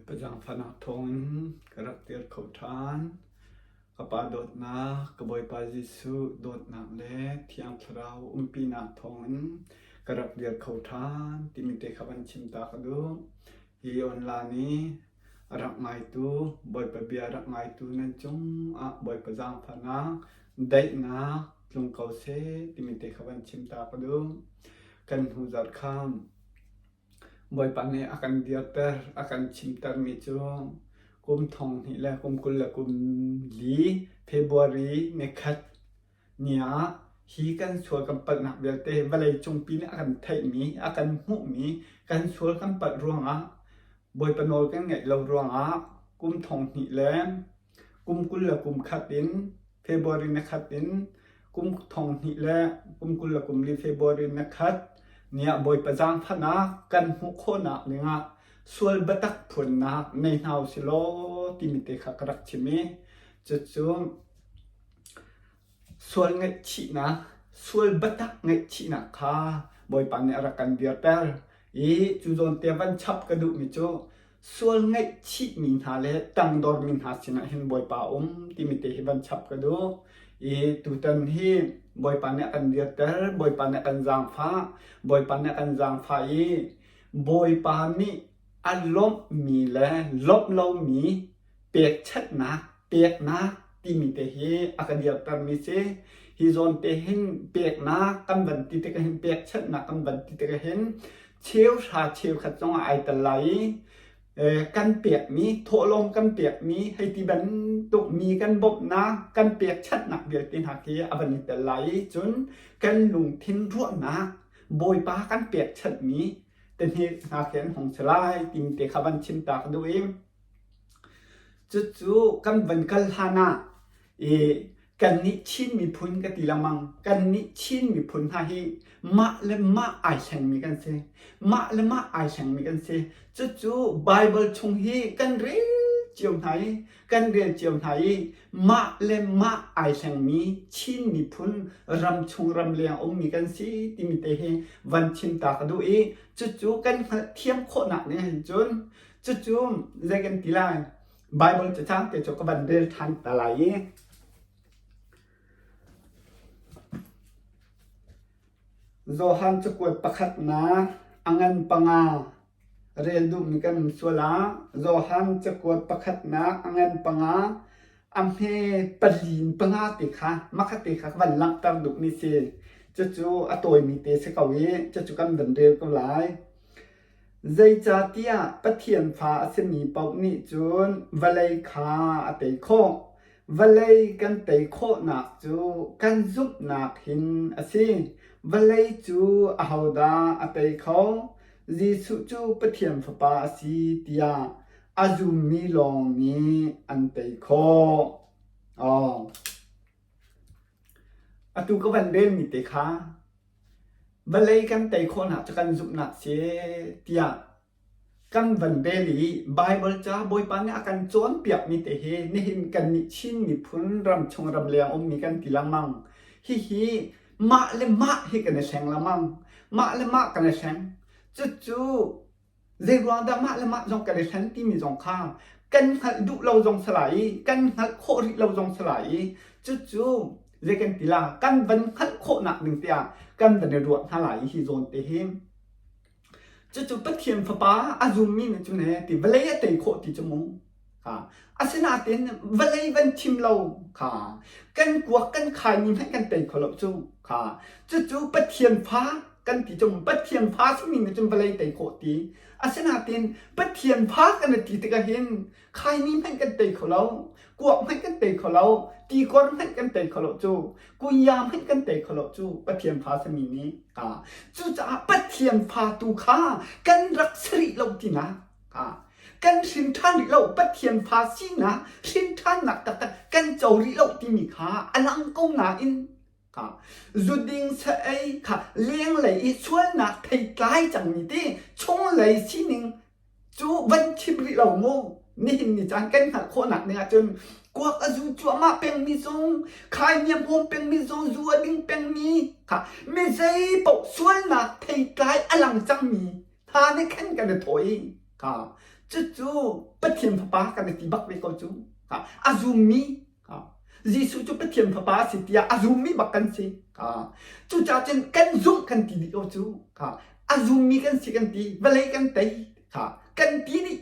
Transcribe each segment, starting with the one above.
Bawipa zaangfahnak thawngin ka rak dir kho ṭhan. Ka Pa dawtnak, ka Bawipa Jesuh dawtnak le Thiang Thlarau umpinak thawngin ka rak dir kho ṭhan timi te kha van chim ta ka duh. Hi online i a rak ngaitu, Bawipa bia a rak ngaitu nan cungah Bawipa zaangfahnak, daihnak tlung ko seh timi te kha van chim ta ka duh. Kan hnu zarh khan Bawipa nih a kan dirter, a kan chimtermi cu kum thong hnih le kum 20 le kum li February nikhat ni ah hi kan sual kan palhnak vialte vawlei cungpi nih a kan theihmi, a kan hmuhmi kan sual kan palh ruangah Bawipa nawl kan ngaih lo ruangah kum thong hnih le kum 20 le kum khat in February nikhat in kum thong hnih le kum 20 le kum li February nikhat ni ah Bawipa zaangfahnak kan hmuh khawhnak dingah sual biatak phuannak nei hna usih law timi te kha ka rak chim i cucu sual ngaihchihnak sual biatak ngaihchihnak kha Bawipa nih a rak kan dirter i cu zawn te van chap ka duhmi cu Sual ngaihchihmi hna le tangdormi hna sinah hin Bawipa a um timi te hi van chap ka duh. I tutan hi Bawipa nih a kan dirter, Bawipa nih a kan zaangfah, Bawipa nih a kan zaangfah i Bawipa nih a lawmhmi le lawmh lomi pekchanhnak, peknak timi te hi a ka dirtermi si. Hi zawn te hin peknak kan van ti tikah hin pekchanhnak kan van ti tikah hin cheuhra cheukhat zong ah ai tel lai i kan pekmi thawhlawm kan pekmi hei ti bantuk mi kan bawmhnak kan pekchanhnak vialte hna khi a van i tel lai i cun kan lungthin ruahnak Bawipa kan pekchanhmi te hna khi an hung si lai timi te kha van chim ta ka duh i cucu kan van kal hlan ah i Kannih Chin miphun ka ti lengmang. Kannih Chin miphun hna hi mah le mah ai hlengmi kan si. Mah le mah ai hlengmi kan si. Cucu Baibal chung hi kan rel cio hna i kan rel cio hna i mah le mah ai hlengmi Chin miphun ramchung ramleng ummi kan si timi te hi van chim ta ka duh i cucu kan hngalhthiam khawhnak nih hin cun cucu zei kan ti lai Baibal cacang te cu ka van rel ṭhan ta lai i Johan cakuat pakhatnak a ngan panga rel duhmi kan um sual ah Johan cakuat pakhatnak a ngan panga a hme pali in panga te kha makhat te kha ka van langhter duhmi si. Cucu a tawimi te si ko i cucu kan van rel ko lai. Zeicahtiah Pathian fa a simi paoh nih cun vawlei kha a tei khawh. Vawlei kan tei khawhnak cu kan zumhnak hin a si. Vawlei cu ahodah a tei kho? Jesuh cu Pathian Fapa a si tiah a zummi lawng nih an tei khawh. Aw. Atu ka van relmi te kha Vawlei kan tei khawhnak cu kan zumhnak si tiah kan van rel i Baibal ca Bawipa nih a kan cawnpiakmi te hi nihin kannih Chin miphun ramchung ramleng ummi kan ti lengmang. Hihi mah le mah hi kan i hleng lengmang. Mah le mah kan i hleng. Cucu Zeiruang dah mah le mah zong kan i hlen timi zong kha kan hngalh duh lo zong si lai i kan hngalh khawh rih lo zong si lai i cucu zei kan ti la kan van hngalh khawhnak ding tiah kan van i ruah hna lai i hi zawn te hi cucu Pathian Fapa a zummi nih cun he ti vawlei a tei khawh ti cu mu kha asinain vawlei van thim lo kha kan kuak kan khaimi hmanh kan tei kho lo cu kha cucu Pathian fa kan ti cu Pathian fa simi nih cun vawlei tei khawh ti asinain Pathian fa kan ti tikah hin khaimi hmanh kan tei kho lo kuak hmanh kan tei kho lo tikor hmanh kan tei kho lo cu kunya hmanh kan tei kho lo cu Pathian fa simi nih kha cucaah Pathian fa tu kha kan rak si rih lo tinak Kan hrin ṭhan rih lo. Pathian fa sinak hrin ṭhannak taktak kan co rih lo timi kha a lang ko nain kha zuding sa-ei kha lenglei i sualnak theitlai cangmi ti chunglei sining cu van chim rih lo mu. Nihin ni caan kan hngalh khawhnak ding ahcun kuak a zu cuahmah pengmi zong khainiam hmawm pengmi zong zu a ding pengmi kha mi zei paoh sualnak theitlai a lang cangmi Hna nih khan kan i thawh i, kha cucu Pathian Fapa kan i ti bak ve ko cu. A zummi Jesuh cu Pathian Fapa a si tiah a zummi bak kan si. Cucaah cun kan zumh kan ti dih ko cu. A zummi kan si kan ti, vawlei kan tei. Kan ti dih.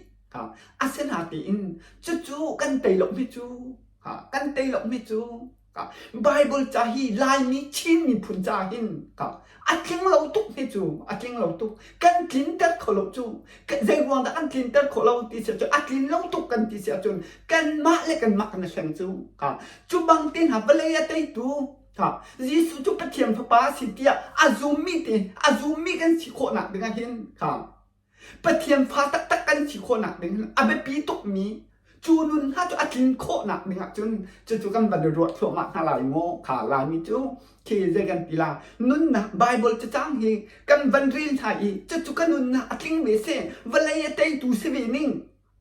Asinain cucu kan tei lomi cu kan tei lomi cu Bible ca hi Laimi Chin miphun ca hin a tling lo tuk hi cu a tling lo tuk kan tlinter kho lo cu zei ruang dah kan tlinter khawh lo ti si ahcun a tlin lo tuk kan ti si ahcun kanmah le kanmah kan i hleng cu cu bang te hna vawlei a teitu Jesuh cu Pathian fapa a si tiah a zummi te a zummi kan si khawhnak ding ah hin Pathian fa taktak kan si khawhnak ding a biapi tukmi cu nun hna cu a tlin khawhnak ding ahcun cucu kan van i ruah thluahmah hna lai maw kha Laimi cu khi zei kan ti la nunnak Bible cacang hi kan van rel hna i cucu ka nunnak a tling ve seh vawlei a teitu si ve ning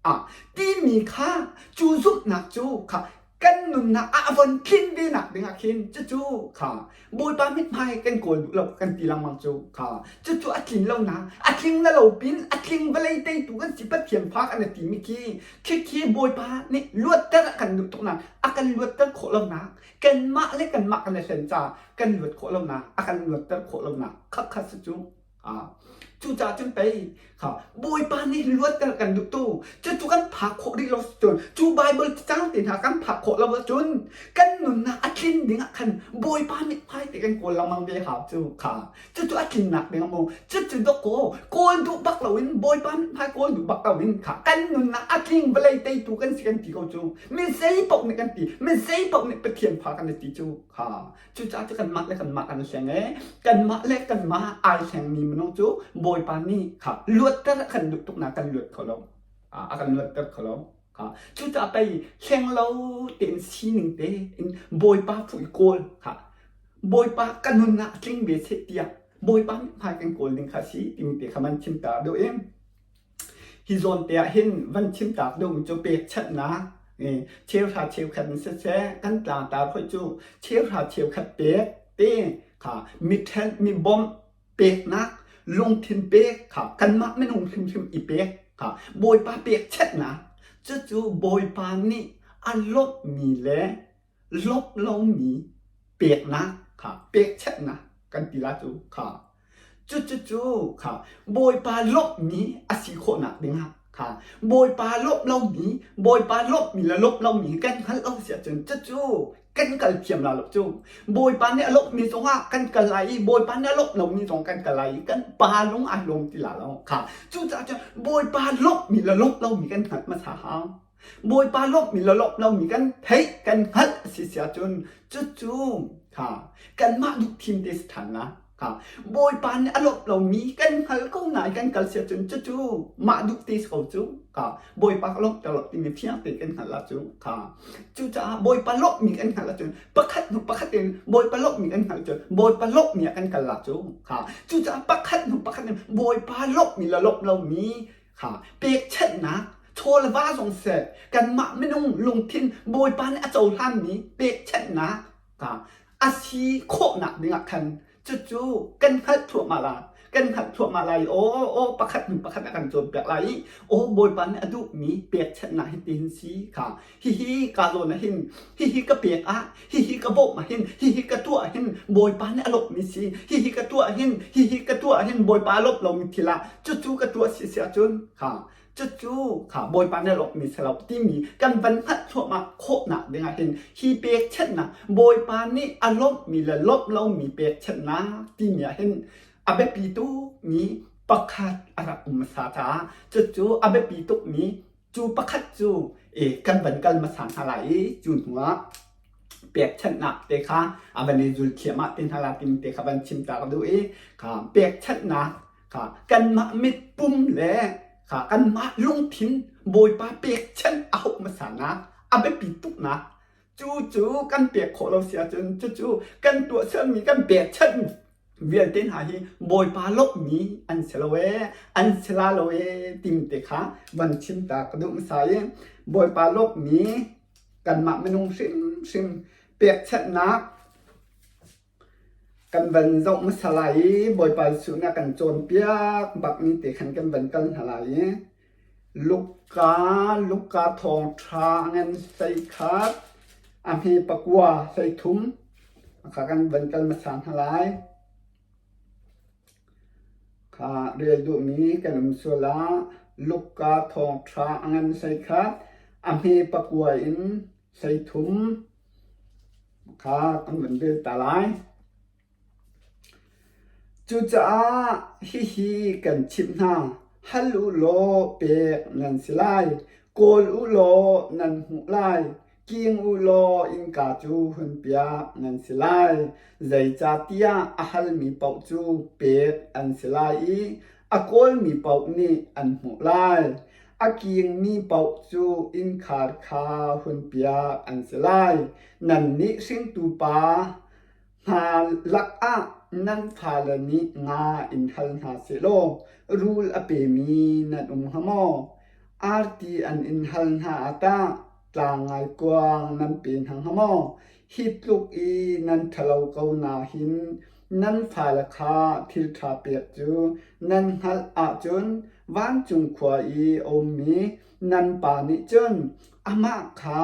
ah timi kha cu zumhnak cu kha kan nunnak ah a von tlin ve nak ding ah khin cucu kha Bawipa mithmai kan kawl duh lo kan ti lengmang cu kha cucu a tlin lo na a tling na lo pin a tling vawlei teitu kan si Pathian fa kan ti mi khi khi khi Bawipa nih luatter a kan duh tuk nak a kan luatter khawh lo nak kanmah le kanmah kan i hlen ca kan luat khawh lo nak a kan luatter khawh lo nak kha kha si cu Cucaah cun pei kha Bawipa nih luatter kan duh tu cucu kan phak khawh rih lo cun cu Bible cang te hna kan phak khawh lo ahcun kan nunnak a tlin ding ah khan Bawipa mithmai te kan kawl lengmang ve hau cu kha cucu a tlinnak ding maw cucu dawkaw kawl duh bak loin Bawipa mithmai kawl duh bak loin kha kan nunnak a tling vawlei teitu kan si kan ti ko cu mi zei paoh nih kan ti mi zei paoh nih Pathian fa kan ti cu kha Cucaah cu kanmah le kanmah kan hleng ee. Kanmah le kanmah ai hlengmi minung cu Bawipa nih kha luatter a kan duh tuk na kan luat kho lo. A kan luatter kho lo. Cucaah pei hleng lo tein sining te in Bawipa fuh i kawl kha Bawipa ka nunnak a tling ve seh tiah Bawipa mithmai kan kawl ding kha si timi te kha man chim ta deuh in Hi zawn te ah hin van chimtak deuhmi cu pekchanhnak cheuhra cheukhat in siseh kan tlangtar hoi cu cheuhra cheukhat pek te kha miṭhen mi bawmh peknak lungthin pek kha kanmah minung hrimhrim i pek kha Bawipa pekchanhnak cucu Bawipa nih a lawmhmi le lawmh lomi peknak kha pekchanhnak kan ti la cu kha Cucucu kha Bawipa lawmhmi a si khawhnak dingah kha Bawipa lawmh lomi Bawipa lawmhmi le lawmh lomi kan hngalh lo si ahcun cucu kan kal thiam la lo cu. Bawipa nih a lawmhmi zongah kan kal lai i Bawipa nih a lawmh lomi zong kan kal lai i kan pa lung ai lawm ti la lo kha. Cucaah cun Bawipa lawmhmi le lawmh lomi kan hngalh hmasa hau. Bawipa lawmhmi le lawmh lomi kan theih kan hngalh a si si ahcun cucu kha kanmah duhthim te si ṭhan la. Kha Bawipa nih a lawmh lomi kan hngal ko nain kan kal si ahcun cucu mah duh te si ko cu. Kha Bawipa ka lawmhter lo timi fiang tein kan hngalh ahcun kha cucaah Bawipa lawmhmi kan hngalh ahcun pakhat hnu pakhat in Bawipa lawmhmi kan hngalh cun Bawipa lawmhmi ah kan kal la cu. Kha cucaah pakhat hnu pakhat in Bawipa lawmhmi le lawmh lomi kha pekchanhnak chaw le va zong seh kanmah minung lungthin Bawipa nih a cohlanmi pekchanhnak kha a si khawhnak dingah khan cucu kan hngalh thluahmah la kan hngalh thluahmah lai aw aw pakhat hnu pakhat a kan cawnpiak lai i aw Bawipa nih a duhmi pekchanhnak hi ti hin si kha hihi ka zawn ah hin hihi ka pek ah hihi ka bawmh ah hin hihi ka tuah hin Bawipa nih a lawmhmi si hihi ka tuah hin hihi ka tuah hin Bawipa a lawmh lomi thil ah cucu ka tuah si si ahcun kha cucu kha Bawipa nih a lawmhmi si lo timi kan van hngalh thluahmah khawhnak dingah hin hi pekchanhnak Bawipa nih a lawmhmi le lawmh lomi pekchanhnak timi ah hin a biapi tukmi pakhat a rak um hmasa caah cucu a biapi tukmi cu pakhat cu kan van kal hmasa hna lai i cu hnuah pekchanhnak te kha a van i zul thiamah te hna la timi te kha van chim ta ka duh i kha pekchanhnak kha kanmah mitpum le kha kanmah lungthin Bawipa pekchanh a hauh hmasa nak a biapi tuknak cu cu kan pek khawh lo si ahcun cucu kan tuahsermi kan pekchanh vialte hna hi Bawipa lawmhmi an si lo ee an si la lo ee timi te kha van chim ta ka duh hmasa i Bawipa lawmhmi kanmah minung hrimhrim pekchanhnak kan van zoh hmasa lai i Bawipa Jesuh nih a kan cawnpiak bakmi te khan kan van kal hna lai i Luka. Luka Luka thawngṭha ngan 11 a hme pakua 13 kha kan van kal hmasa hna lai. Kha rel duhmi kan um sual ah Luka thawngṭha a ngan 11 a hme pakua in 13 kha kan van rel ta lai. Cucaah hihi kan chimh hna: hal u law pek nan si lai, kawl u law nan hmuh lai, king u law innka cu hunpiak nan si lai. Zeicahtiah a halmi paoh cu pek an si lai i a kawlmi paoh nih an hmuh lai. A kingmi paoh cu innkhar kha hunpiak an si lai. Nannih hringtu pa Hna lakah nan fale nih nga in hal hna sehlaw rul a pemi nan um hnga maw? Arti an in hal hna ah tah tlangngaikuang nan pe hna hnga maw? Hi tluk i nan ṭhalo ko na hin nan fale kha thil ṭha pek cu nan hngalh ahcun vancung khua i a ummi nan pa nih cun amah kha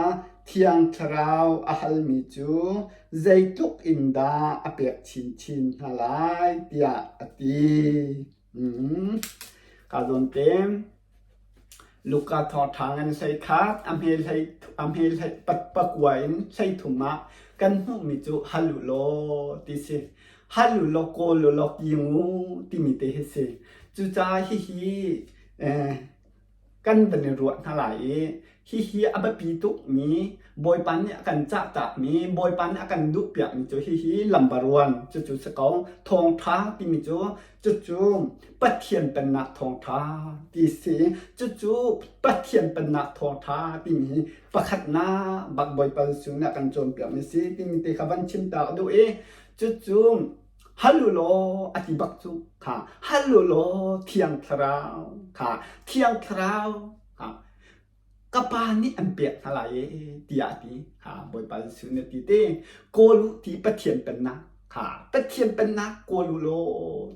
Thiang Thlarau a halmi cu zeitluk in dah a pek chinchin hna lai tiah a ti. Mm. Ka zawn te Luka thawngṭha ngan 11 a hme hlei a hme hlei pakua in 13 ah kan hmuhmi cu hal u law ti si. Hal u law kawl u law king u timi te hi si. Cucaah hihi eh, kan van i ruah hna lai i hihi a biapi tukmi Bawipa nih a kan cahtakmi Bawipa nih a kan duhpiakmi cu hihi lambaruan cucu si ko thawngṭha timi cu cucu Pathian pennak thawngṭha ti si cucu Pathian pennak thawngṭha timi hi pakhatnak bak Bawipa Jesuh nih a kan cawnpiakmi si timi te kha van chim ta ka duh i cucu Hal u law a ti bak cu kha hal u law Thiang Thlarau kha Thiang Thlarau kha ka pa nih an pek hna lai e tiah a ti kha Bawipa Jesuh nih a ti te kawl u ti Pathian pennak kha Pathian pennak kawl u law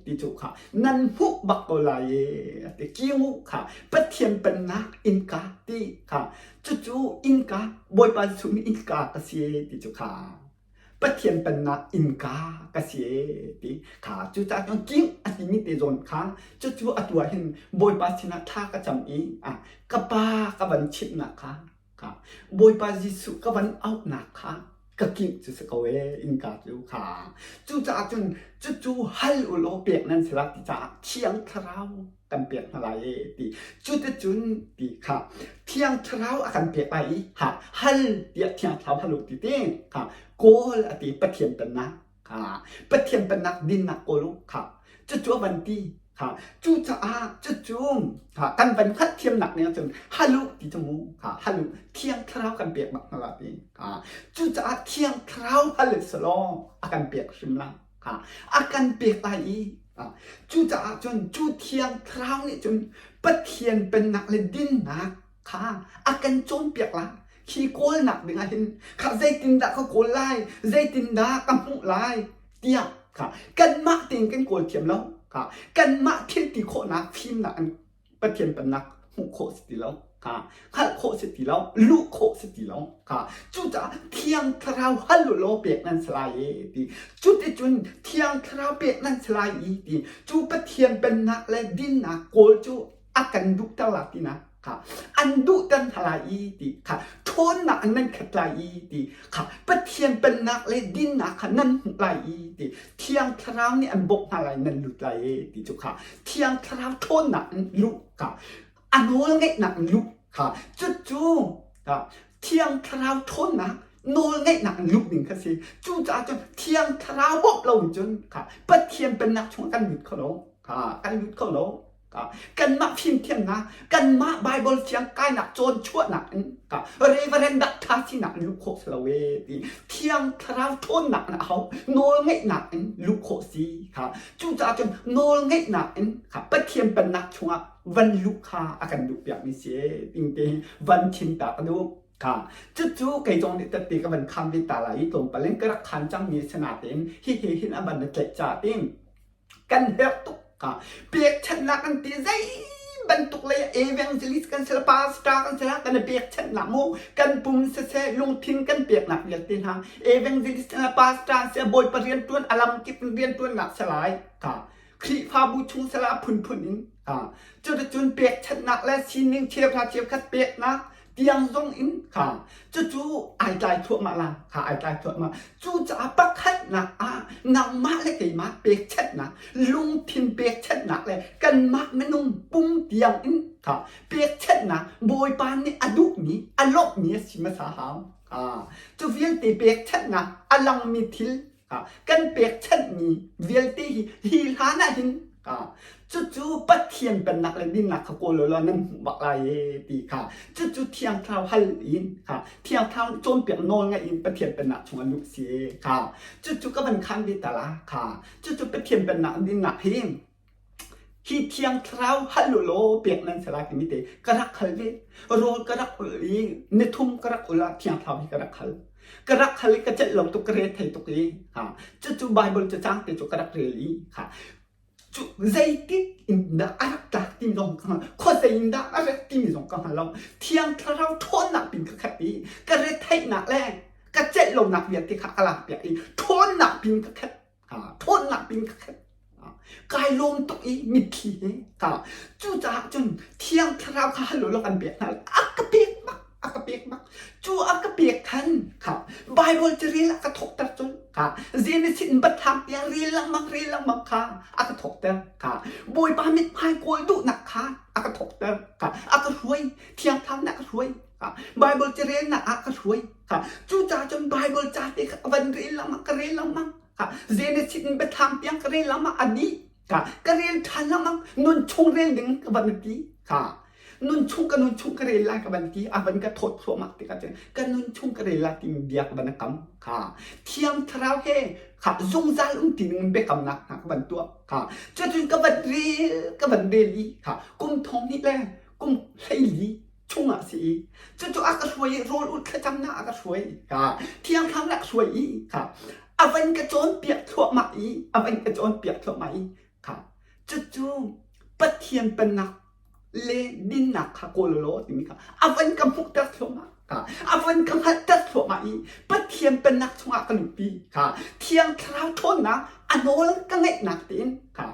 ti cu kha nan hmuh bak ko lai e a ti kiu kha Pathian pennak innka ti kha cucu innka Bawipa Jesuh nih innka ka si e ti cu kha Pathian pennak innka ka si ee ti kha cucaah cun king a timi te zawn kha cucu atu ah hin Bawipa sinah thla ka cam i ah ka pa ka van chimhnak kha kha Bawipa Jesuh ka van auhnak kha ka kingh cu si ko ee innka cu kha cucaah cun cucu hal u law pek nan si la ti caah Thiang Thlarau kan pek hna lai e ti cuticun ti kha Thiang Thlarau a kan pek lai i ha hal tiah Thiang Thlarau hal u ti te kha kawl a ti Pathian pennak kha Pathian pennak dinnak kawl u kha cucu a van ti kha cucaah cucu kha kan van hngalhthiamnak ning ahcun hal u ti cu mu kha hal u Thiang Thlarau kan pek bak hna la ti kha cucaah Thiang Thlarau hal selaw a kan pek hrim la kha a kan pek lai i cucaah cun cu thiang thlarau nih cun Pathian pennak le dinnak kha a kan cawnpiak lai khi kawlnak dingah hin kha zeitindah ka kawl lai zeitindah ka hmuh lai tiah kha kanmah tein kan kawl thiam lo kha kanmah thil ti khawhnak fimnak an Pathian pennak hmuh khawh si ti lo kha hngalh khawh si ti lo luh khawh si ti lo kha cucaah thiang thlarau hal u law pek nan si lai e ti cuticun thiang thlarau pek nan si lai i ti cu Pathian pennak le dinnak kawl cu a kan duhter la tinak kha an duhter hna lai i ti kha ṭhawnnak an nan khat lai i ti kha Pathian pennak le dinnak kha nan hmuh lai i ti Thiang Thlarau nih an bawmh hna lai nan lut lai e ti cu kha Thiang Thlarau ṭhawnnak in luh kha a nawl ngeihnak in luh kha cucu kha Thiang Thlarau ṭhawnnak nawl ngeihnak in luh ding kha si cucaah cun Thiang Thlarau bawmh lo in cun kha Pathian pennak chungah kan lut kho lo kha kan lut kho lo Kanmah fimthiamnak, kanmah Bible thiang kainak cawn chuahnak in Reverend Doctor sinak in luh khawh si lo ee ti Thiang Thlarau ṭhawnnak in a hau nawl ngeihnak in luh khawh si kha cucaah cun nawl ngeihnak in kha Pathian pennak chungah van luh kha a kan duh piakmi si ee ting te van chim ta ka duh. Kha cucu kei zong nih tette ka van kham ve ta lai i tlawmpal in ka rak khan cangmi a si natein hihi hin a van na tlaih ca tin kan herh tuk ka pekchanhnak an ti zeihmanh. bantuk lei evangelist kan si pastor kan si kan i pekchanhnak mu kan pum siseh lungthin kan peknak vialte hna evangelist le pastor si bawipa riantuan a lam kip in riantuannak si lai ka Khrihfabu chung sala phunphun in cuticun pekchanhnak le sining cheuhra cheukhat peknak tiang zong in kha cucu ai tlai thluahmah la kha ai tlai thluahmah. Cucaah pakhatnak ah nangmah le keimah pekchanhnak lungthin pekchanhnak le kanmah minung pum tiang in kha pekchanhnak Bawipa nih a duhmi a lawmhmi a si hmasa hau. Cu vialte pekchanhnak a langmi thil kan pekchanhmi vialte hi hi hlan ah hin cucu Pathian pennak le dinnak kha kawl law nan hmuh bak lai e ti kha cucu Thiang Thlarau hal in kha Thiang Thlarau cawnpiak nawl ngaih in Pathian pennak chung a luh si kha cucu ka van khan ve ta la kha cucu Pathian pennak dinnak hi hi Thiang Thlarau hal u law pek nan si lai timi te ka rak hal ve. Rawl ka rak ul i nithum ka rak ul ah Thiang Thlarau hi ka rak hal. Ka rak hal i ka celh lo tuk, ka re thei tuk i ha cucu Bible cacang te cu ka rak rel i ha cu zeitik in dah a rak tlak timi zong ka hngal khuazei in dah a rat timi zong ka hngal lo. Thiang Thlarau ṭhawnnak pin ka khat i ka retheihnak le ka celh lonak vialte kha ka lakpiak i ṭhawnnak pin ka khat. Ṭhawnnak pin ka khat. Kai lawm tuk i mitthli he ka cucaah cun Thiang Thlarau kha hal law kan pek hna. A ka pek bak, a ka pek bak. Cu a ka pek khan kha Bible cu rel a ka thawkter cun kha Genesis in Biathlam tiang rel lengmang rel lengmang kha a ka thawkter kha Bawipa mithmai kawl duhnak kha a ka thawkter kha a ka hruai Thiang Thlarau nih a ka hruai kha Bible cu relnak ah ka hruai kha cucaah cun Bible ca te kha ka van rel lengmang ka rel lengmang kha Genesis in Biathlam tiang ka rel lengmang a dih kha ka rel ṭhan lengmang nun chung rel ding ka van ti kha nun chung ka nun chung ka rel lai ka van ti a van ka thawt thluahmah tikah cun ka nun chung ka rel lai timi bia ka van kam kha Thiang Thlarau he kha zungzal um ti ning biakamnak hna ka van tuah kha cucun ka van rel ka van rel i kha kum thong hnih le kum 14 chungah si i cucu a ka hruai i rawl ulh thlacamnak a ka hruai ka Thiang Thlarau nih a ka hruai i kha a van ka cawnpiak thluahmah i a van ka cawnpiak thluahmah i kha cucu Pathian pennak le dinnak kha kawl law timi kha a van ka hmuhter thluahmah kha a van ka hngalhter thluahmah i Pathian pennak chungah ka luhpi kha Thiang Thlarau ṭhawnnak a nawl ka ngeihnak tein kha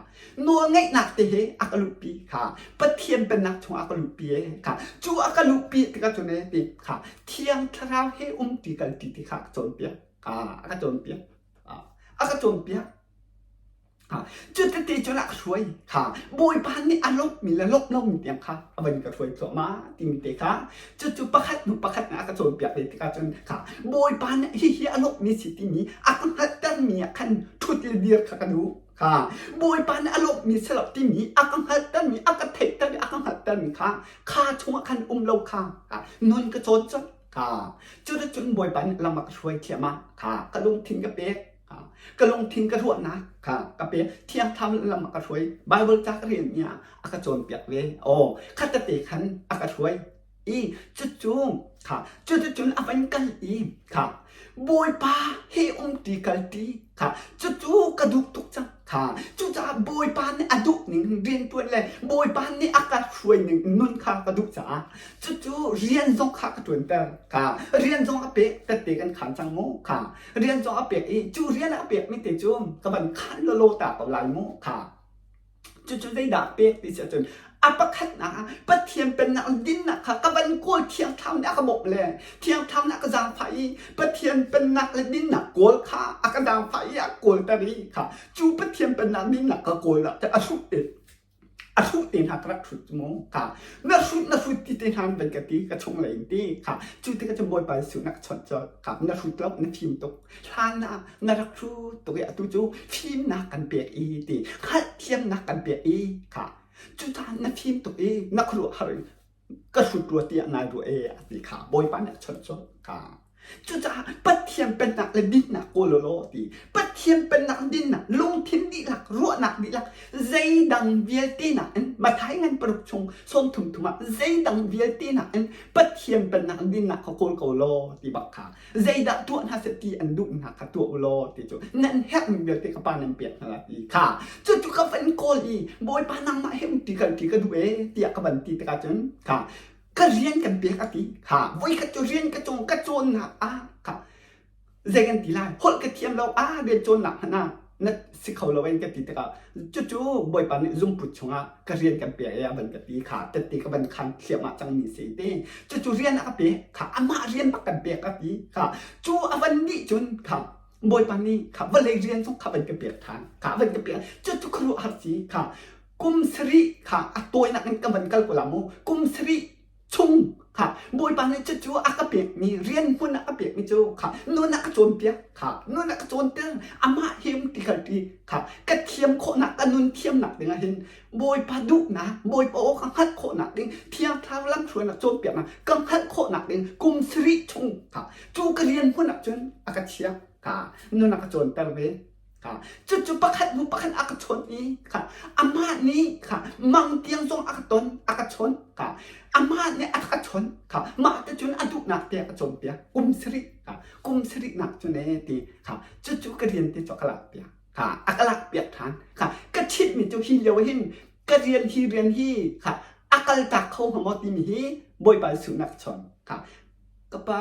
nawlngeihnak te he a ka luhpi kha Pathian pennak chungah a ka luhpi e kha cu a ka luhpi tikah cun e ti kha Thiang Thlarau he umti kalti ti kha a ka cawnpiak kha a ka cawnpiak a ka cawnpiak cu tete cun a ka hruai kha Bawipa nih a lawmhmi le lawmh lomi tiang kha a van ka hruai thluahmah timi te kha cucu pakhat hnu pakhat a ka cawnpiak ve tikah cun kha Bawipa nih hihi a lawmhmi si timi a ka hngalhtermi ah khan ṭhut le dir kha ka duh kha Bawipa nih a lawmhmi si lo timi a ka hngalhtermi a ka theihtermi a ka hngalhtermi kha kha chungah khan um lo kha nun ka cawn colh kha cuticun Bawipa nih lam a ka hruai thliahmah kha ka lungthin ka pek ka lungthin ka ruahnak kha ka pek Thiang Thlarau lam a ka hruai Bible ca ka relmi ah a ka cawnpiak ve aw khatate khan a ka hruai i cucu kha cuticun a van kal i kha Bawipa he umṭi kalṭi kha cucu ka duh tuk cang kha cucaah Bawipa nih a duh ning rianṭuan le Bawipa nih a ka hruai ning nun kha ka duh caah cucu rian zong kha ka ṭuanter kha rian zong a pek tette kan khaan cang mu kha rian zong a pek i cu rian a pek mi te cu ka van khaan lawlaw ta ko lai mu kha Cucu zeidah pek ti si ahcun a pakhatnak ah Pathian pennak dinnak kha ka van kawl Thiang Thlarau nih a ka bawmh le Thiang Thlarau nih a ka zaangfah i Pathian pennak le dinnak kawl kha a ka zaangfah i a kawlter i kha cu Pathian pennak dinnak ka kawl ah a hrut te a hrut te hna ka rak hrut cu mu kha na hrut na hrut ti te hna van ka ti ka chung lei in ti kha cu tikah cun Bawipa Jesuh na ka chawnh colh kha na hrut lo na fim tuk hlan ah na rak hrut tuk i atu cu fimnak kan pek i ti hngalhthiamnak kan pek i kha cucaah na fim tuk i na khuaruahhar ka hrut rua tiah nai rua e a ti kha Bawipa nih a chawnh colh kha. Cucaah Pathian pennak le dinnak kawl u law ti. Pathian pennak dinnak lungthin dihlak ruahnak dihlak zeidang vialte nakin Matthai ngan paruk chung 33 thum ah zeidang vialte nakin Pathian pennak dinnak kha kawl ko law ti bak kha zeidah tuah hna seh ti an duh hna kha tuah u law ti cu nan herhmi vialte ka pa nan pek hna la ti kha cucu ka van kawl i Bawipa nangmah he um ti kal ti ka duh ee tiah ka van ti tikah cun kha ka rian kan pek a ti kha voikhat cu rian ka cawng ka cawnnak ah kha zei kan ti lai holh ka thiam lo ah rian cawnnak hmanh ah na si kho lo in ka ti tikah cucu bawipa nih zungput chungah ka rian kan pek e a van ka ti kha tette ka van khan thliahmah cangmi si te cucu rian a ka pek kha amah rian bak kan pek a ti kha cu a van dih cun kha bawipa nih kha vawlei rian zong kha van ka pek than kha van ka pek cucu khuaruahhar si kha kum sarih kha a tawinak in ka van kal ko la mu kum sarih chung kha bawipa nih cucu a ka pekmi rian hmun a ka pekmi cu kha nun a ka cawnpiak kha nun a ka cawnter amah he um ti kal ti kha ka thiam khawhnak ka nun thiamnak dingah hin bawipa duhnak bawipa aw ka hngalh khawhnak ding thiang thlarau lamhruainak cawnpiaknak ka hngalh khawhnak ding kum sarih chung kha cu ka rian hmun ah cun a ka chiah kha nun a ka cawnter ve Kha cucu pakhat hnu pakhat a ka chawnh i kha amah nih kha mang tiang zong a ka ton a ka chawnh kha amah nih a ka chawnh kha mah te cun a duhnak te a ka cawnpiak kum sarih kha kum sarihnak cu ne ti kha cucu ka rian te cu a ka lakpiak kha a ka lakpiak ṭhan kha ka ṭhitmi cu hi lio hin ka rian hi rian hi kha a kaltak kho hnga maw timi hi Bawipa Jesuh nak chawnh kha ka pa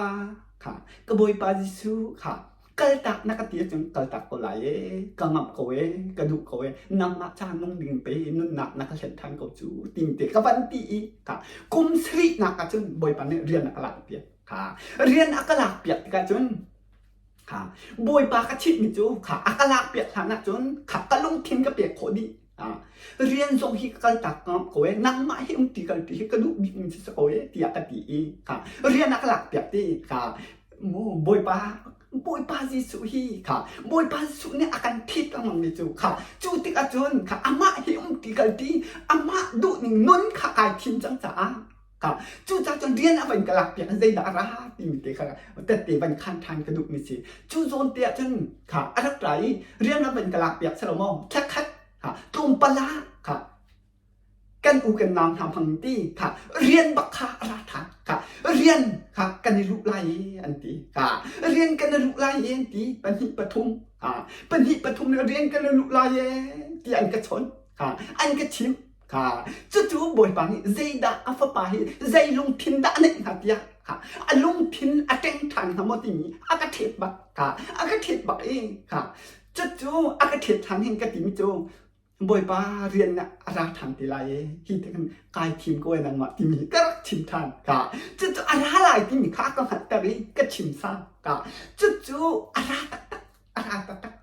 kha ka Bawipa Jesuh kha kaltak na ka ti ahcun kaltak ko lai e ka ngamh ko e ka duh ko e nangmah ca nung ding pe nunnak na ka hlen than ko cu tin te ka van ti i ka kum sarih nak ahcun bawipa nih rian a ka lak piak kha rian a ka lak piak tikah cun kha bawipa ka chimhmi cu kha a ka lak piak hlan ahcun kha ka lungthin ka pek khawh dih rian zong hi ka kaltak ngam ko e nangmah hi um ti kal ti hi ka duh bik mi si ko e tiah ka ti i kha rian a ka lak piak ti kha mu bawipa bawipa Jesuh hi kha bawipa Jesuh nih a kan thit lengmang mi cu kha cu tikah cun kha amah hi um ti kal ti amah duh ning nun kha kai thim cang caah Kha cucaah cun rian a van ka lak piak zeidah a ra timi te kha tette van khan ṭhan ka duhmi si. Cu zawn te ah cun kha a rak ra i rian a van ka lak piak selo maw thla khat kha tlawmpal ah kha kan u kan nau hna hmang ti kha rian bak kha a ra ṭhan kha rian kha kan i luh lai i an ti kha rian kan i luh lai i an ti pahnih pathum kha pahnih pathum rian kan i luh lai e ti an ka chawnh kha an ka chimh Kha cucu Bawipa nih zeidah a fapa hi zei lungthin dah a neih hnga tiah kha a lungthin a ṭeng ṭhan hnga maw timi a ka ṭhet bak kha a ka ṭhet bak i kha cucu a ka ṭhet ṭhan hin ka timi cu Bawipa rian ah a ra ṭhan te lai e hi te khan kai thim ko e nangmah timi ka rak chim ṭhan kha cucu a ra lai timi kha ka hngalhter i ka chim sa kha cucu a ra taktak a ra taktak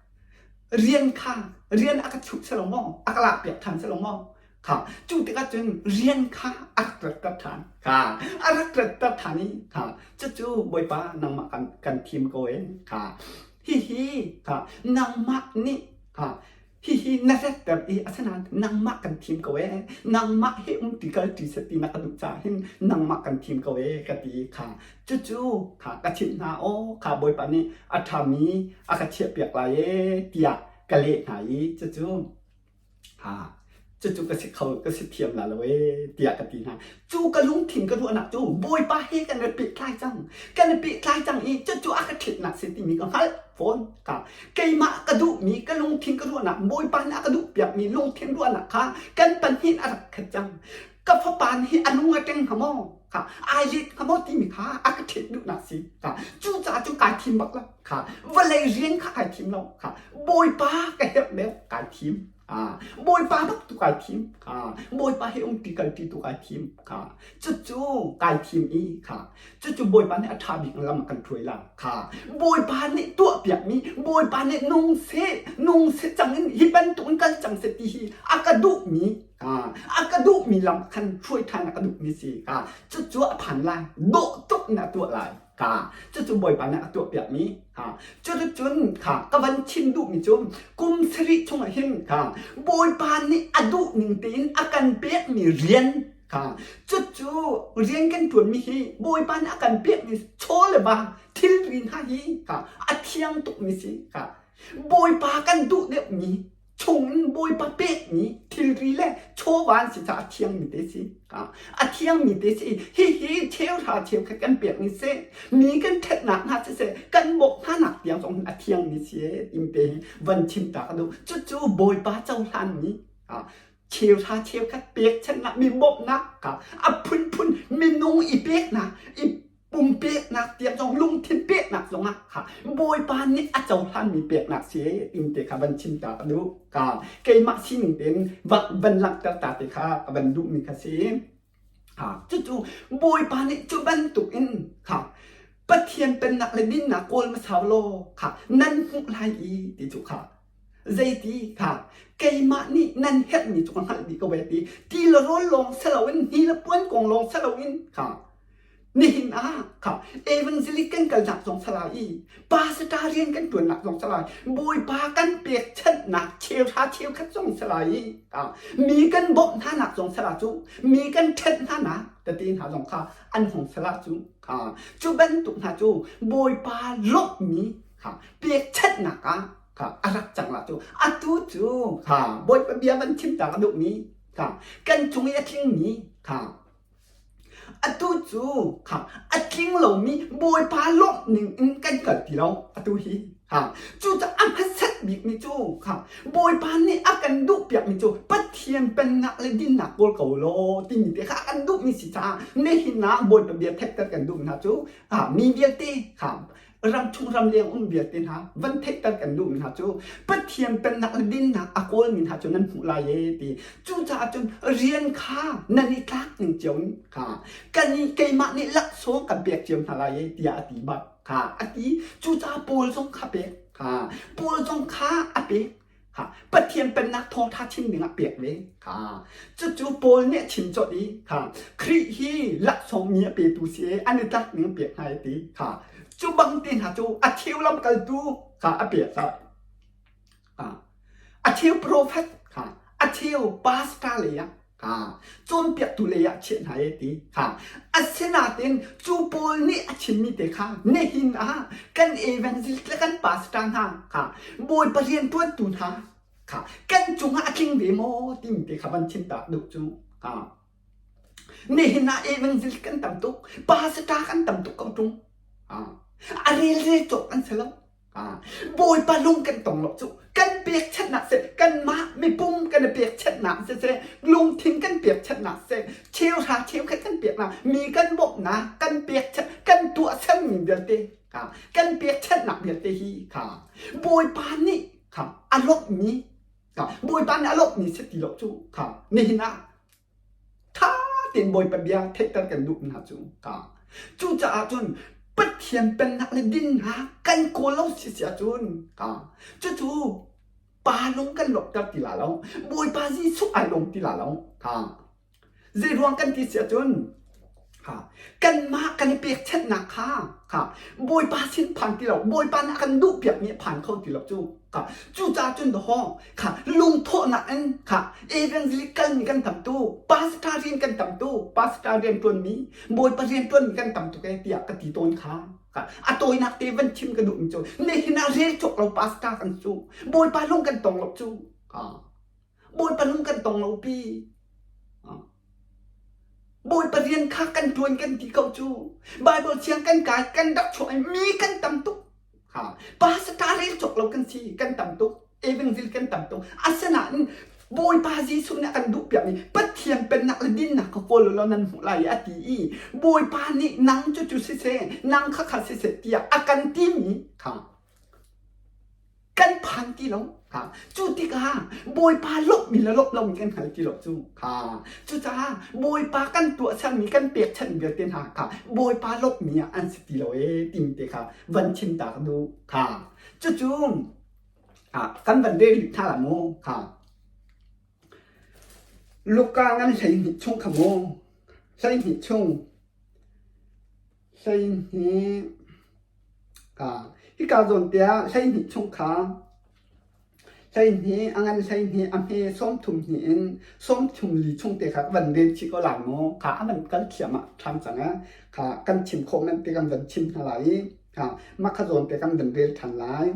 rian kha rian a ka chuh selo maw a ka lak piak ṭhan selo maw kha cu tikah cun rian kha a rak ratter ṭhan kha a rak ratter ṭhan i kha cucu bawipa nangmah kan kan thim ko e kha hihi kha nangmah nih kha hihi na ratter i asinain nangmah kan thim ko e nangmah hi um ti kal ṭi seh ti na ka duh caah hin nangmah kan thim ko e ka ti kha Cucu kha ka chimh hna aw kha Bawipa nih a ṭhami a ka chiahpiak lai ee tiah ka leh hna i cucu ha cucu ka si kho ka si thiam la lo ee tiah ka ti hna. Cu ka lungthin ka ruahnak cu Bawipa he kan i pehtlai cang. Kan i pehtlai cang i cucu a ka ṭhitnak si timi ka hngalh fawn. Ka keimah ka duhmi ka lungthin ka ruahnak Bawipa nih a ka duhpiakmi lungthin ruahnak kha kan pahnih a rak khat cang. Ka fapa nih a lung a ṭeng hnga maw? Kha ai let hnga maw timi kha a ka ṭhet duhnak si. Kha cucaah cu kai thim bak lo. Kha vawlei rian kha kai thim lo. Kha Bawipa ka herh deuh kai thim. Ah, Bawipa bak tu kai thim. Kha Bawipa he um ti kal ti tu kai thim. Kha cucu kai thim i kha cucu Bawipa nih a ṭha bik lam a kan hruai la. Kha Bawipa nih tuahpiakmi Bawipa nih nung seh nung seh cang in hi bantuk in kal cang seh ti hi a ka duhmi a ka duhmi lam khan hruai ṭhan a ka duhmi si ka cucu a phan lai dawh tuk in a tuah lai ka cucu bawipa nih a tuahpiakmi ha cuticun kha ka van chim duhmi cu kum sarih chungah hin kha bawipa nih a duh ning tein a kan pekmi rian kha cucu rian kan ṭuanmi hi bawipa nih a kan pekmi chaw le va thil. thilri hna hi kha a thiang tukmi si kha Bawipa kan duh deuhmi chungin Bawipa pekmi thilri le chawva an si caah a thiangmi te si. A thiangmi te si. Hihi cheuhra cheukhat kan pekmi si. Mi kan ṭhatnak hna siseh, kan bawmh hnanak tiang zong hin a thiangmi si tim te hi van chim ta ka duh. Cucu Bawipa cohlanmi cheuhra cheukhat pekchanhnak mi bawmhnak a phunphun minung i peknak i pumpeknak tiang zong lungthin peknak zongah kha Bawipa nih a cohlanmi peknak si tin te kha van chim ta ka duh ka keimah sining tein van langhter ta te kha ka van duhmi kha si ha cucu Bawipa nih cu bantuk in kha Pathian pennak le dinnak kawl hmasa law kha nan hmuh lai i ti cu kha zeiti kha keimah nih nan herhmi cu ka hngalh dih ko ve ti ti le rawl lawng si loin hni le puan kong lawng si loin kha Nihin ah kha evangelic kan kalnak zong salai i pastor rian kan ṭuannak zong salai Bawipa kan pekchanhnak cheuhra cheukhat zong salai i mi kan bawmh hnanak zong sala cu mi kan ṭhenh hnanak tete hna zong kha an hung sala cu kha cu bantuk hna cu Bawipa lawmhmi kha pekchanhnak ah kha a rak cang la cu atu cu kha Bawipa bia van chim ta ka duhmi kha kan cung i a tlingmi kha Atu cu kha a tling lomi Bawipa lawmh ning in kan kal ti lo atu hi. Ha cucaah a hmasat bikmi cu kha Bawipa nih a kan duhpiakmi cu Pathian pennak le dinnak kawl ko law timi te kha a kan duhmi si caah nihin ah Bawipa bia theihter kan duhmi hna cu mi vialte kha ramchung ramleng um vialte hna van theihter kan duhmi hna cu Pathian pennak le dinnak a kawlmi hna cu nan hmuh lai e ti cucaah cun rian kha nan i tlak ning cio in kha kan i keimah nih laksawng kan pek cio hna lai e tiah a ti bak kha a ti cucaah Paul zong kha pek kha Paul zong kha a pek Kha Pathian pennak thawngṭha chim dingah pek ve. Kha cucu Paul nih a chim colh i kha Khrih hi laksawng mi a petu si i an i tlak ning pek hna i ti. Kha cu bang te hna cu a cheu lamkaltu kha a pek kha. A cheu profet kha a cheu pastor lei ah kha cawnpiaktu lei ah chiah hna e ti kha asinain cu Paul nih a chimmi te kha nihin ah kan evangelist le kan pastor hna kha Bawipa rianṭuantu hna kha kan cungah a tling ve maw timi te kha van chim ta duh cu kha nihin ah evangelist kan tam tuk pastor kan tam tuk ko ṭung a relrel cawk an si lo Bawipa lung kan tong lo cu kan pekchanhnak seh kanmah mipum kan i pekchanhnak siseh lungthin kan pekchanhnak seh cheuhra cheukhat kan peknak mi kan bawmhnak kan pekchanh kan tuahsermi vialte kha kan pekchanhnak vialte hi kha Bawipa nih kha a lawmhmi kha Bawipa nih a lawmhmi si ti lo cu kha nihin ah Ṭha tein Bawipa bia theihter kan duh hna cu ka. Cucaah cun Pathian pennak le dinnak kan kawl lo si si ahcun ka. Cucu pa lung kan lawmhter ti la lo. Bawipa Jesuh ai lawm ti la lo. Ka. Zeiruang kan ti si ahcun Ha. Kanmah kan i pekchanhnak kha kha Bawipa sin phan ti lo Bawipa nih a kan duhpiakmi a phan kho ti lo cu kha cucaah cun dahawng kha lungthawhnak in kha evangelic kalmi kan tam tu pastor rian kan tam tu pastor rian ṭuanmi Bawipa rian ṭuanmi kan tam tuk ee tiah ka ti tawn kha kha a tawinak te van chim ka duhmi cu nihin ah rel cawk lo pastor kan cu Bawipa lung kan tong lo cu kha Bawipa lung kan tong lo pi Bawipa rian kha kan ṭuan kan ti ko cu. Baibal thiang kan kai, kan rak chuah i mi kan tam tuk. Ha, pastor rel cawk lo kan si, kan tam tuk. Evangel kan tam tuk. Asinain Bawipa Jesuh nih a kan duhpiakmi Pathian pennak le dinnak kha kawl law nan hmuh lai a ti i Bawipa nih nang cu cu siseh, nang kha kha siseh tiah a kan timi kha kan phan ti lo kha cu tikah bawipa lawmhmi le lawmh lomi kan hngal ti lo cu kha cucaah bawipa kan tuahsermi kan pekchanh vialte hna kha bawipa lawmhmi ah an si ti lo ee timi te kha van chim ta ka duh kha cucu kan van rel rih hna la mu kha Luka ngan 12 chung kha mu 12 chung 12 Hika zawn te ah 12 chung kha 12 a ngan 12 a hme 30 hnih in 34 chung te kha ka van rel chih ko lai mu. Kha a van kal thiam ah ṭhan cang eh. Kha kan chim khawh manh te kan van chim hna lai i. Ha, mah kha zawn te kan van rel ṭhan lai.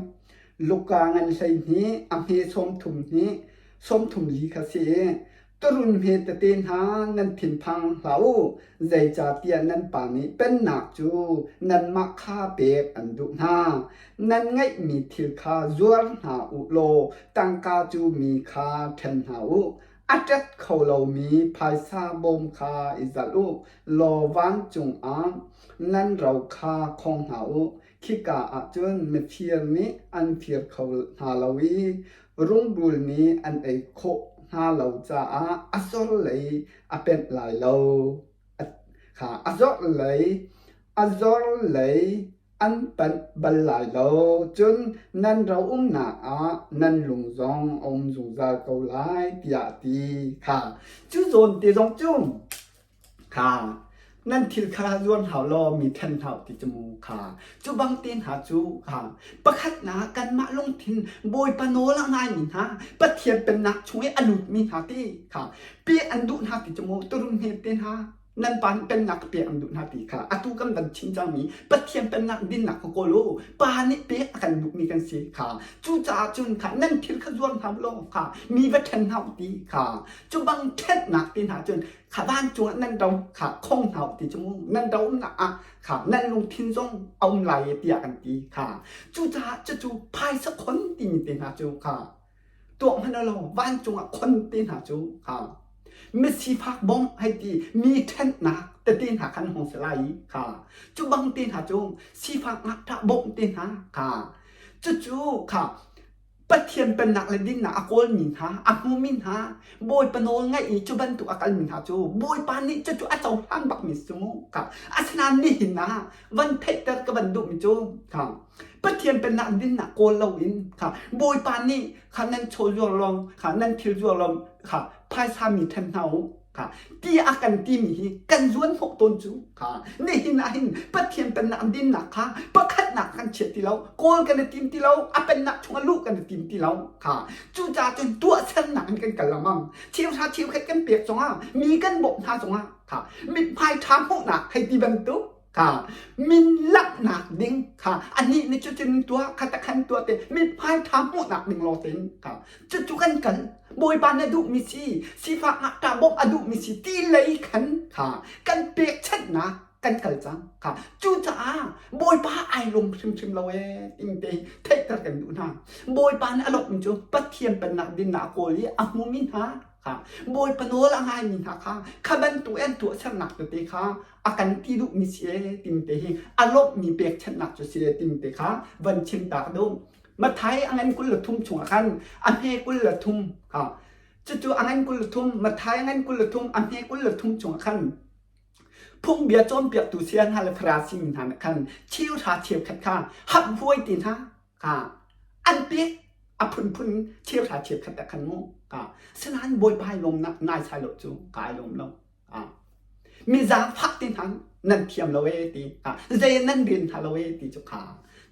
Luka ngan 12 a hme 30 hnih 34 kha si i Turun hme tete hna nan thinphang hlah u, zeicahtiah nan Pa nih pennak cu nanmah kha pek an duh hna. Nan ngeihmi thil kha zuar hna u law tangka cu mi kha ṭhen hna u. A ṭet kho lomi phaisa bawm kha i zalh u law vancung ah nan ro kha khong hna u. Khika ah cun mifir nih an fir kho hna lo i rungrul nih an ei khawh hna lo caah a zorlei a penh lai lo. Kha a zorlei a zorlei an panh bal lai lo. Cun nan ro umnak ah nan lung zong a um zungzal ko lai tiah a ti. Kha cu zawn te zong cu Kha nan thil kha zuan hau law mi ṭhen hau ti cu mu kha cu bang te hna cu kha pakhatnak kanmah lungthin Bawipa nawl a ngaimi hna Pathian pennak chung i a lutmi hna ti kha pek an duh hna ti cu mu turum hme te hna nan pa nih pennak pek an duh hna ti kha atu kan van chim cangmi Pathian pennak dinnak kha kawl u pa nih pek a kan duhmi kan si kha cucaah cun kha nan thil kha zuar hna u law kha mi va ṭhen hna u ti kha cu bang ṭhennak te hna cun kha vancung ah nan ro kha khong hna u ti cu mu nan ro umnak ah kha nan lungthin zong a um lai e tiah kan ti kha cucaah cucu phaisa khon timi te hna cu kha tuak hmanh lo vancung ah khon te hna cu kha misifak bawmh hei ti mi ṭhennak tete hna khan hong si lai i kha cu bang te hna cu sifak ngakṭah bawmh te hna kha cucu kha Pathian pennak le dinnak a kawlmi hna, a hmumi hna, Bawipa nawl ngaih i cu bantuk a kalmi hna cu Bawipa nih cucu a cohlan bakmi si mu. Kha asinain nihin ah van theihter ka van duhmi cu kha Pathian pennak dinnak kawl loin kha Bawipa nih kha nan chaw zuar lawng kha nan thil zuar lawng kha phaisa mi ṭhen hna u kha ti a kan timi hi kan zuan hnawh tawn cu kha nihin ah hin Pathian pennak dinnak kha pakhatnak kan chiat ti lo kawl kan i tim ti lo a pennak chungah luh kan i tim ti lo kha cucaah cun tuahsernak in kan kal lengmang cheuhra cheukhat kan pek zongah mi kan bawmh hna zongah kha mithmai ṭha hmuhnak hei ti bantuk kha min langhnak ding kha anih nih cutin tuah kha takhan tuah te mithmai ṭha hmuhnak ding lawng tein kha cucu kan kal Bawipa na duhmi si sifak ngakṭah bawmh a duhmi si ti lei khan kha kan pekchanhnak kan kal cang kha cucaah Bawipa ai lung hrimhrim lo ee ting te theihter kan duh hna Bawipa nih a lawmhmi cu Pathian pennak dinnak a kawl i a hmumi hna kha Bawipa nawl a ngaimi hna kha kha bantuk an tuahsernak tete kha a kan ti duhmi si ee timi te hi a lawmhmi pekchanhnak cu si ee timi te kha van chim ta ka duh. Mathai a ngan 23 chungah khan a hme 23 ha cucu a ngan 23 Mathai a ngan 23 a hme 23 chungah khan phungbia cawnpiaktu saya hna le Farasi mi hna nih khan cheuhra cheukhat kha hap huai ti hna kha an pek a phunphun cheuhra cheukhat ah khan mu ka sinain Bawipa ai lawm naisai lo cu ka ai lawm lo Mi zaangfah te hna nan thiam lo ee ti zei nan rian hna lo ee ti cu kha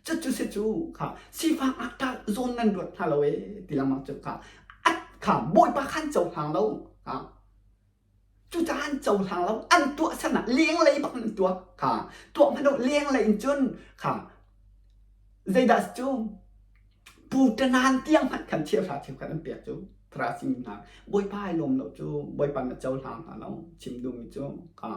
cucu si cu kha sifak ngakṭah zawn nan ruat hna lo ee ti lengmang cu kha at kha Bawipa khan cohlang lo kha cucaah an cohlang lo an tuah san ah lenglei bak an tuah kha tuah hmanh u lenglei in cun kha zeidah si cu Pu ṭanan tiang hmanh khan cheuhra cheukhat an pek cu Farasi mi hna Bawipa ai lawm lo cu Bawipa na cohlang hna lo chim duhmi cu kha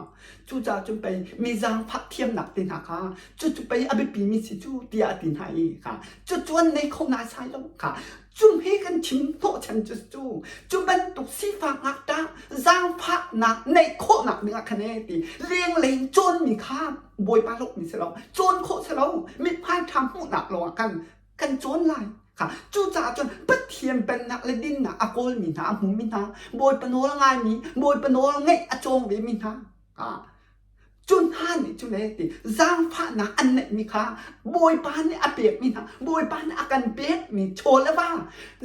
cucaah cun pei mi zaangfah thiamnak te hna kha cucu pei a biapi mi si cu tiah a ti hna i kha cucu an nei kho naisai lo kha cu he kan chim hnawhchan cu cu cu bantuk sifak ngakṭah zaangfahnak neih khawhnak ding ah khan ee ti lenglei cawnmi kha Bawipa lawmhmi si lo cawn khawh si lo mithmai ṭha hmuhnak lawngah kan kan cawn lai kha cucaah cun Pathian pennak le dinnak a kawlmi hna a hmumi hna Bawipa nawl a ngaimi Bawipa nawl ngaih a cawng vemi hna kha cu hna nih cun ee ti zaangfahnak an neihmi kha Bawipa nih a pekmi hna Bawipa nih a kan pekmi chaw le va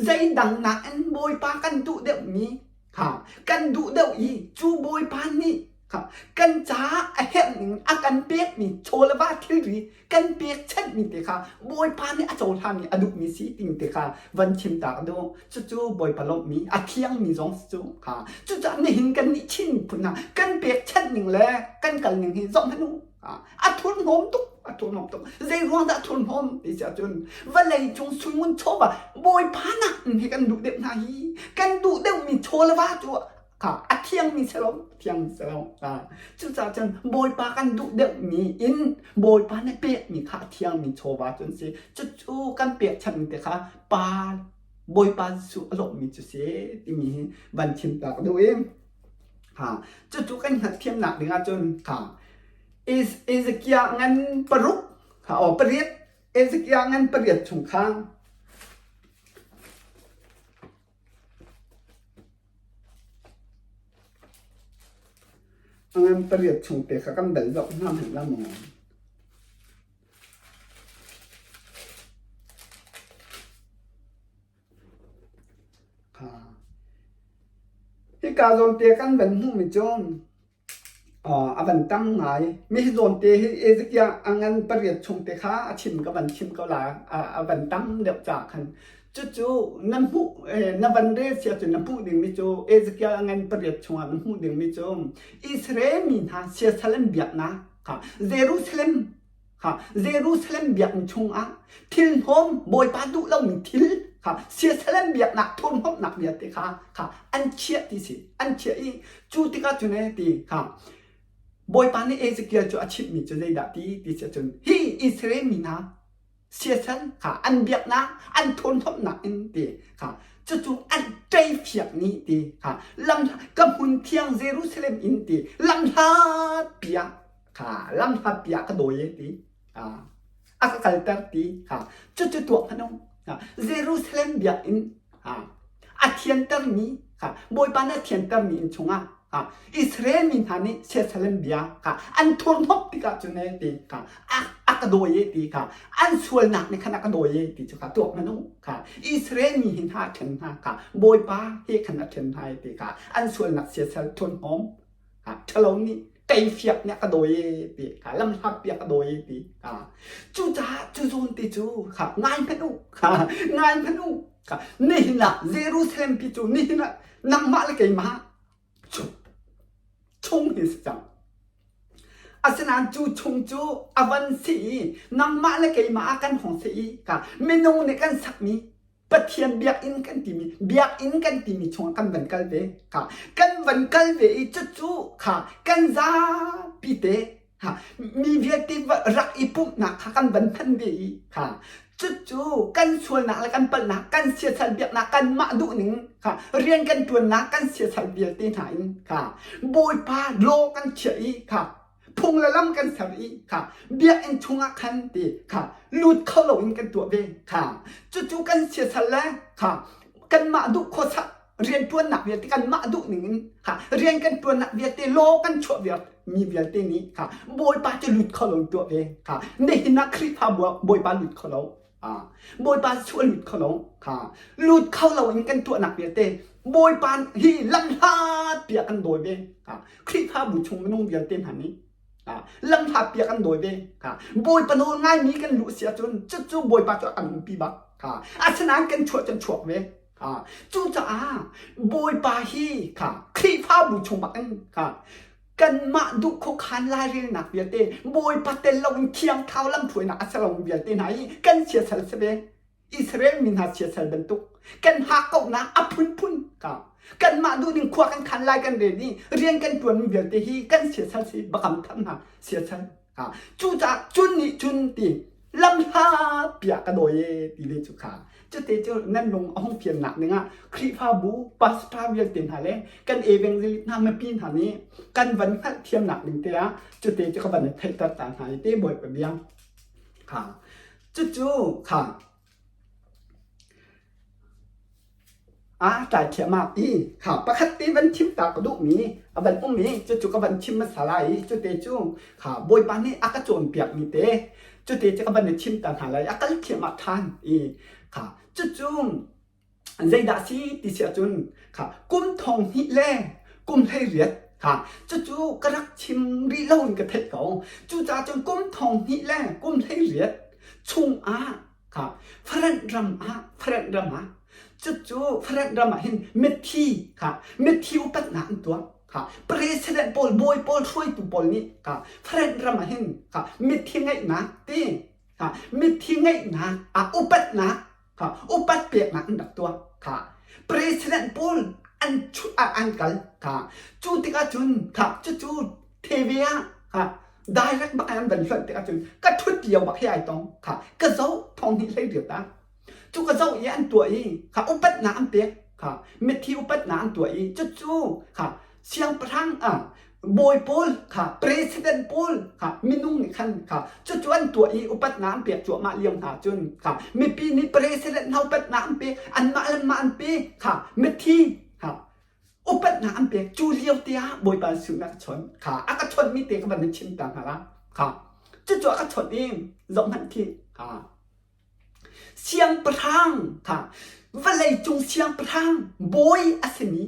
zeidang nakin Bawipa kan duh deuhmi kha kan duh deuh i cu Bawipa nih kha kan caah a herh ning a kan pekmi chaw le va thilri kan pekchanhmi te kha Bawipa nih a cohlanmi a duhmi si ting te kha van chim ta ka duh cucu Bawipa lawmhmi a thiangmi zong si cu kha cucaah nihin kan nih Chin miphun hna kan pekchanh ning le kan kal ning hi zoh hmanh u a thurhnawm tuk. A thurhnawm tuk. Zei ruang dah thurhnawm ti si ahcun vawlei cung sui-ngun chawva Bawipa nak in hi kan duh deuh hna hi. Kan duh deuhmi chaw le va cu kha a thiangmi si lo, thiangmi si lo. Cucaah cun Bawipa kan duh deuhmi in Bawipa nih pekmi kha a thiangmi chawva cu an si. Cucu kan pekchanhmi te kha Pa Bawipa Jesuh a lawmhmi cu si timi hi van chim ta ka duh i ha cucu kan hngalhthiamnak ding ahcun kha Ezekiel ngan paruk kha aw pariat Ezekiel ngan pariat chung kha ngan pariat chung te kha kan bel zoh hna hmanh la maw Hika zawnte kan van hmuhmi cu a van tam ngai. Mi hi zawnte hi Ezekiel a ngan pariat chung te kha a chim ka van chim ko lai. A van tam deuh caah khan. Cucu na hmuh na van rel si ahcun na hmuh dingmi cu Ezekiel a ngan pariat chungah na hmuh dingmi cu Israel mi hna siasal an biaknak kha Jerusalem kha Jerusalem biakinn chungah thilhnawm Bawipa duh lomi thil kha siasal biaknak thurhnawmhnak vialte kha kha an chiah ti si an chiah i cu tikah cun ee ti kha Bawipa nih Ezekiel cu a chimhmi cu zeidah ti ti si ahcun hi Israel mi hna siasal kha an biaknak an thurhnawmhnak in ti kha cucu an ṭeifiak ni ti kha lam ka hmun thiang Jerusalem in ti lamhlat piah kha lamhlat piah ka dawi e ti a ka kalter ti kha cucu tuah hmanh Jerusalem biakinn a thiantermi kha Bawipa nih a thiantermi inn chungah Israel mi hna nih siasalem bia kha an thurhnawmh tikah cun e ti kha a ka dawi e ti kha an sualnak nih khan a ka dawi e ti cu kha tuak hmanh u kha Israel mi hi hna a ṭhen hna kha Bawipa he khan a ṭhen hna e ti kha an sualnak siasal thurhnawm ṭhalo nih teifiak nih a ka dawi e ti kha lamhlat piak a dawi e ti kha cucaah cu zawn te cu kha ngai hmanh u kha ngai hmanh u kha nihin ah Jerusalem pi cu nihin ah nangmah le keimah chung hi si cang asinain cu chung cu a van si i nangmah le keimah ah kan hong si i kha minung nih kan sakmi Pathian biakinn kan timi biakinn kan timi chungah kan van kal ve kha kan van kal ve i cucu kha kan zapi te ha mi vialte rak i pumhnak kha kan van hman ve i kha cucu kan sualnak le kan palhnak kan siasal biaknak kan mah duhning kha rian kan tuannak kan siasal vialte hna in kha Bawipa law kan chiah i kha phung le lam kan ser i kha biakinn chungah khan ti kha lut kho loin kan tuah ve kha cucu kan siasal le kha kanmah duh khuasak rianṭuannak vialte kanmah duh ning in kha rian kan ṭuannak vialte law kan chuah viar mi vialte nih kha Bawipa cu lut kho lo tuah ve kha nihin ah Khrihfabu ah Bawipa lut kho lo Bawipa cu a lut kho lo kha lut kho lo in kan tuahnak vialte Bawipa hi lamhlat piah kan dawi ve kha Khrihfabu chung minung vialte hna nih lamhlat piah kan dawi ve kha Bawipa nawl ngaimi kan luh si ahcun cucu Bawipa cu a kan umpi bak kha asinain kan chuah cun chuak ve kha cucaah Bawipa hi kha Khrihfabu chung bak in kha kanmah duh khuakhan lairelnak vialte Bawipa tel loin thiang thlau lamhruainak a si lomi vialte hna hi kan siasal si ve. Israel mi hna siasal bantuk kan hakkauhnak a phunphun ka kanmah duhning khua kan khan lai kan rel i rian kan ṭuanmi vialte hi kan siasal si bakam tham hna siasal ha cucaah cun nih cun ti lamhlat piah ka dawi e ti le cu kha cute cu nan lung a hung fiannak dingah Khrihfabu pastor vialte hna le kan evangelist hna mipi hna nih kan van hngalh thiamnak ding te ah cute cu ka van theihter ta hna i te Bawipa bia kha cucu kha Aa tlai thiamah i kha pakhat te van thim ta ka duhmi a van um i cucu ka van chim hmasa lai i cute cu kha Bawipa nih a ka cawnpiakmi te cute cu ka van i chim ta hna lai a kal thiamah ṭhan i kha cucu zeidah si ti si ahcun kha kum thong hnih le kum 18 kha cucu ka rak chim rih lo in ka theih ko cucaah cun kum thong hnih le kum 18 chungah Kha Faranh ram ah Faranh ram ah cucu Faranh ram ah hin mithi kha mithi upatnak an tuah. Kha president pawl bawi pawl hruaitu pawl nih kha France ram ah hin kha mithi ngeihnak ti kha mithi ngeihnak ah upatnak kha upat peknak an rak tuah kha president pawl an an kal kha cu tikah cun kha cucu TV ah kha direct bak an van hlonh tikah cun ka thut lio bak hi ai tong kha ka zoh thong hnih hlei riat ah cu ka zoh i an tuah i kha upatnak an pek kha mithi upatnak an tuah i cucu kha siangpahrang ah bawi pawl kha president pawl kha minung nih khan kha cucu an tuah i upatnak an pek cuahmah lio hna cun kha mipi nih president hna upatnak an pek anmah le mah an pe kha mithi kha upatnak an pek cu lio te ah bawipa Jesuh nih a ka chawnh kha a ka chawnhmi te ka van in chim ta hna la kha cucu a ka chawnh i zoh hmanh khi kha Siangpahrang kha vawleicung siangpahrang bawi a simi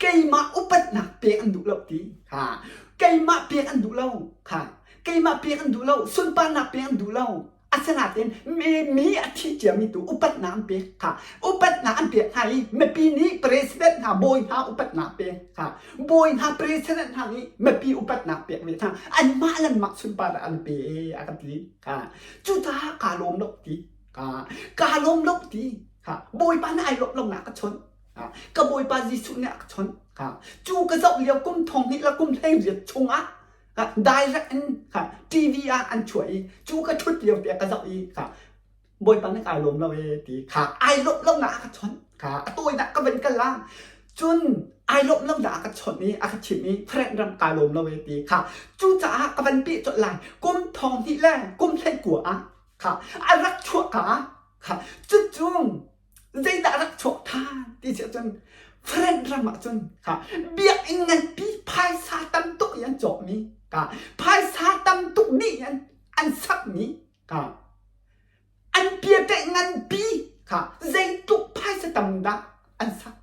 keimah upatnak pek an duh lo ti keimah pek an duh lo kha keimah pek an duh lo sunparnak pek an duh lo asinain mi mi a thi ciami tu upatnak an pek kha upatnak an pek hna i mipi nih president hna bawi hna upatnak pek kha bawi hna president hna nih mipi upatnak pek ve hna anmah le anmah sunparnak an pe a ka ti Ka cucaah kaa lawm lo ti. Ka kaa lawm lo ti. Ka Bawipa nih ai lawmh lonak ka chawnh. Ka Bawipa Jesuh nih a ka chawnh. Ka cu ka zoh lio kum thong hnih le kum 18 chungah direct in TV ah an chuah i cu ka ṭhut lio te ka zoh i ka Bawipa nih kai lawm lo ee ti kha ai lawmh lonak a ka chawnh. Kha a tawinak ka van kal la. Cun ai lawmh lo dah a ka chawnh i a ka chimh i Frank ram kai lawm lo e ti kha cucaah ka van peh colh lai kum thong hnih le kum 19 ah kha a rak chuah ka kha cucu zeidah rak chuak than ti si ahcun Frank ram ah cun kha biakinn nganpi phaisa tam tuk i an cawkmi kha phaisa tam tuk dih in an sakmi kha An piaṭaih nganpi kha zeitluk phaisa tam dah an sak.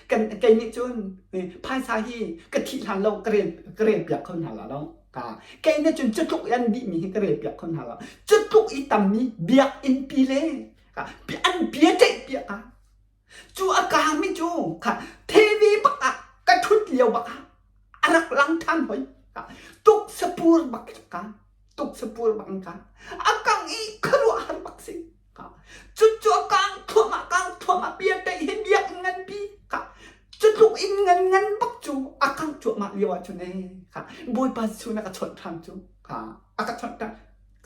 Kan kei nih cun phaisa hi ka thih hlan lo ka rel ka rel piak kho hna la lo. Ka kei nih cun cutluk i an dihmi hi ka rel piak kho hna lo. Cutluk i tammi biakinn pi le an piaṭaih piak ah cu a kaangmi cu kha TV bak ah ka ṭhut lio bak ah a rak lang ṭhan hoi. Tuk sapur bak ka tuk sapur bak ka a kang i khuaruahhar bak si. Cucu a kang thluahmah kang thluahmah bia teih hi biakinn nganpi kha cutluk in ngan ngan bak cu a kang cuahmah lio ah cun ee kha Bawipa Jesuh na ka chawnh ṭhan cu kha a ka chawnh ṭhan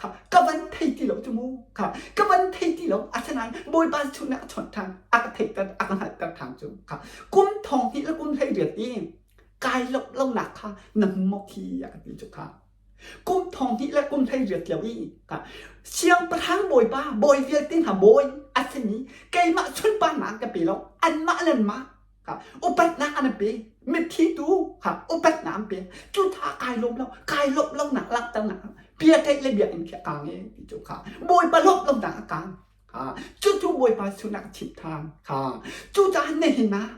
kha ka van thei ti lo cu mu kha ka van thei ti lo asinain Bawipa Jesuh nih a ka chawnh ṭhan a ka theihter a ka hngalhter ṭhan cu kha kum thong hnih le kum 18 i kai lawmh lonak kha na hmu maw khi a ka ti cu kha kum thong hnih le kum 18 lio i kha siangpahrang bawipa bawi vialte hna bawi a simi keimah sunparnak ka pe lo anmah le anmah kha upatnak an pe mithi tu kha upatnak an pe cu tha kai lawm lo kai lawmh lo nak langhternak bia theih le biakinn khi a kang e ti cu kha bawipa lawmh lo nak a kang kha cu cu bawipa sunak chim than kha cu caah nihin ah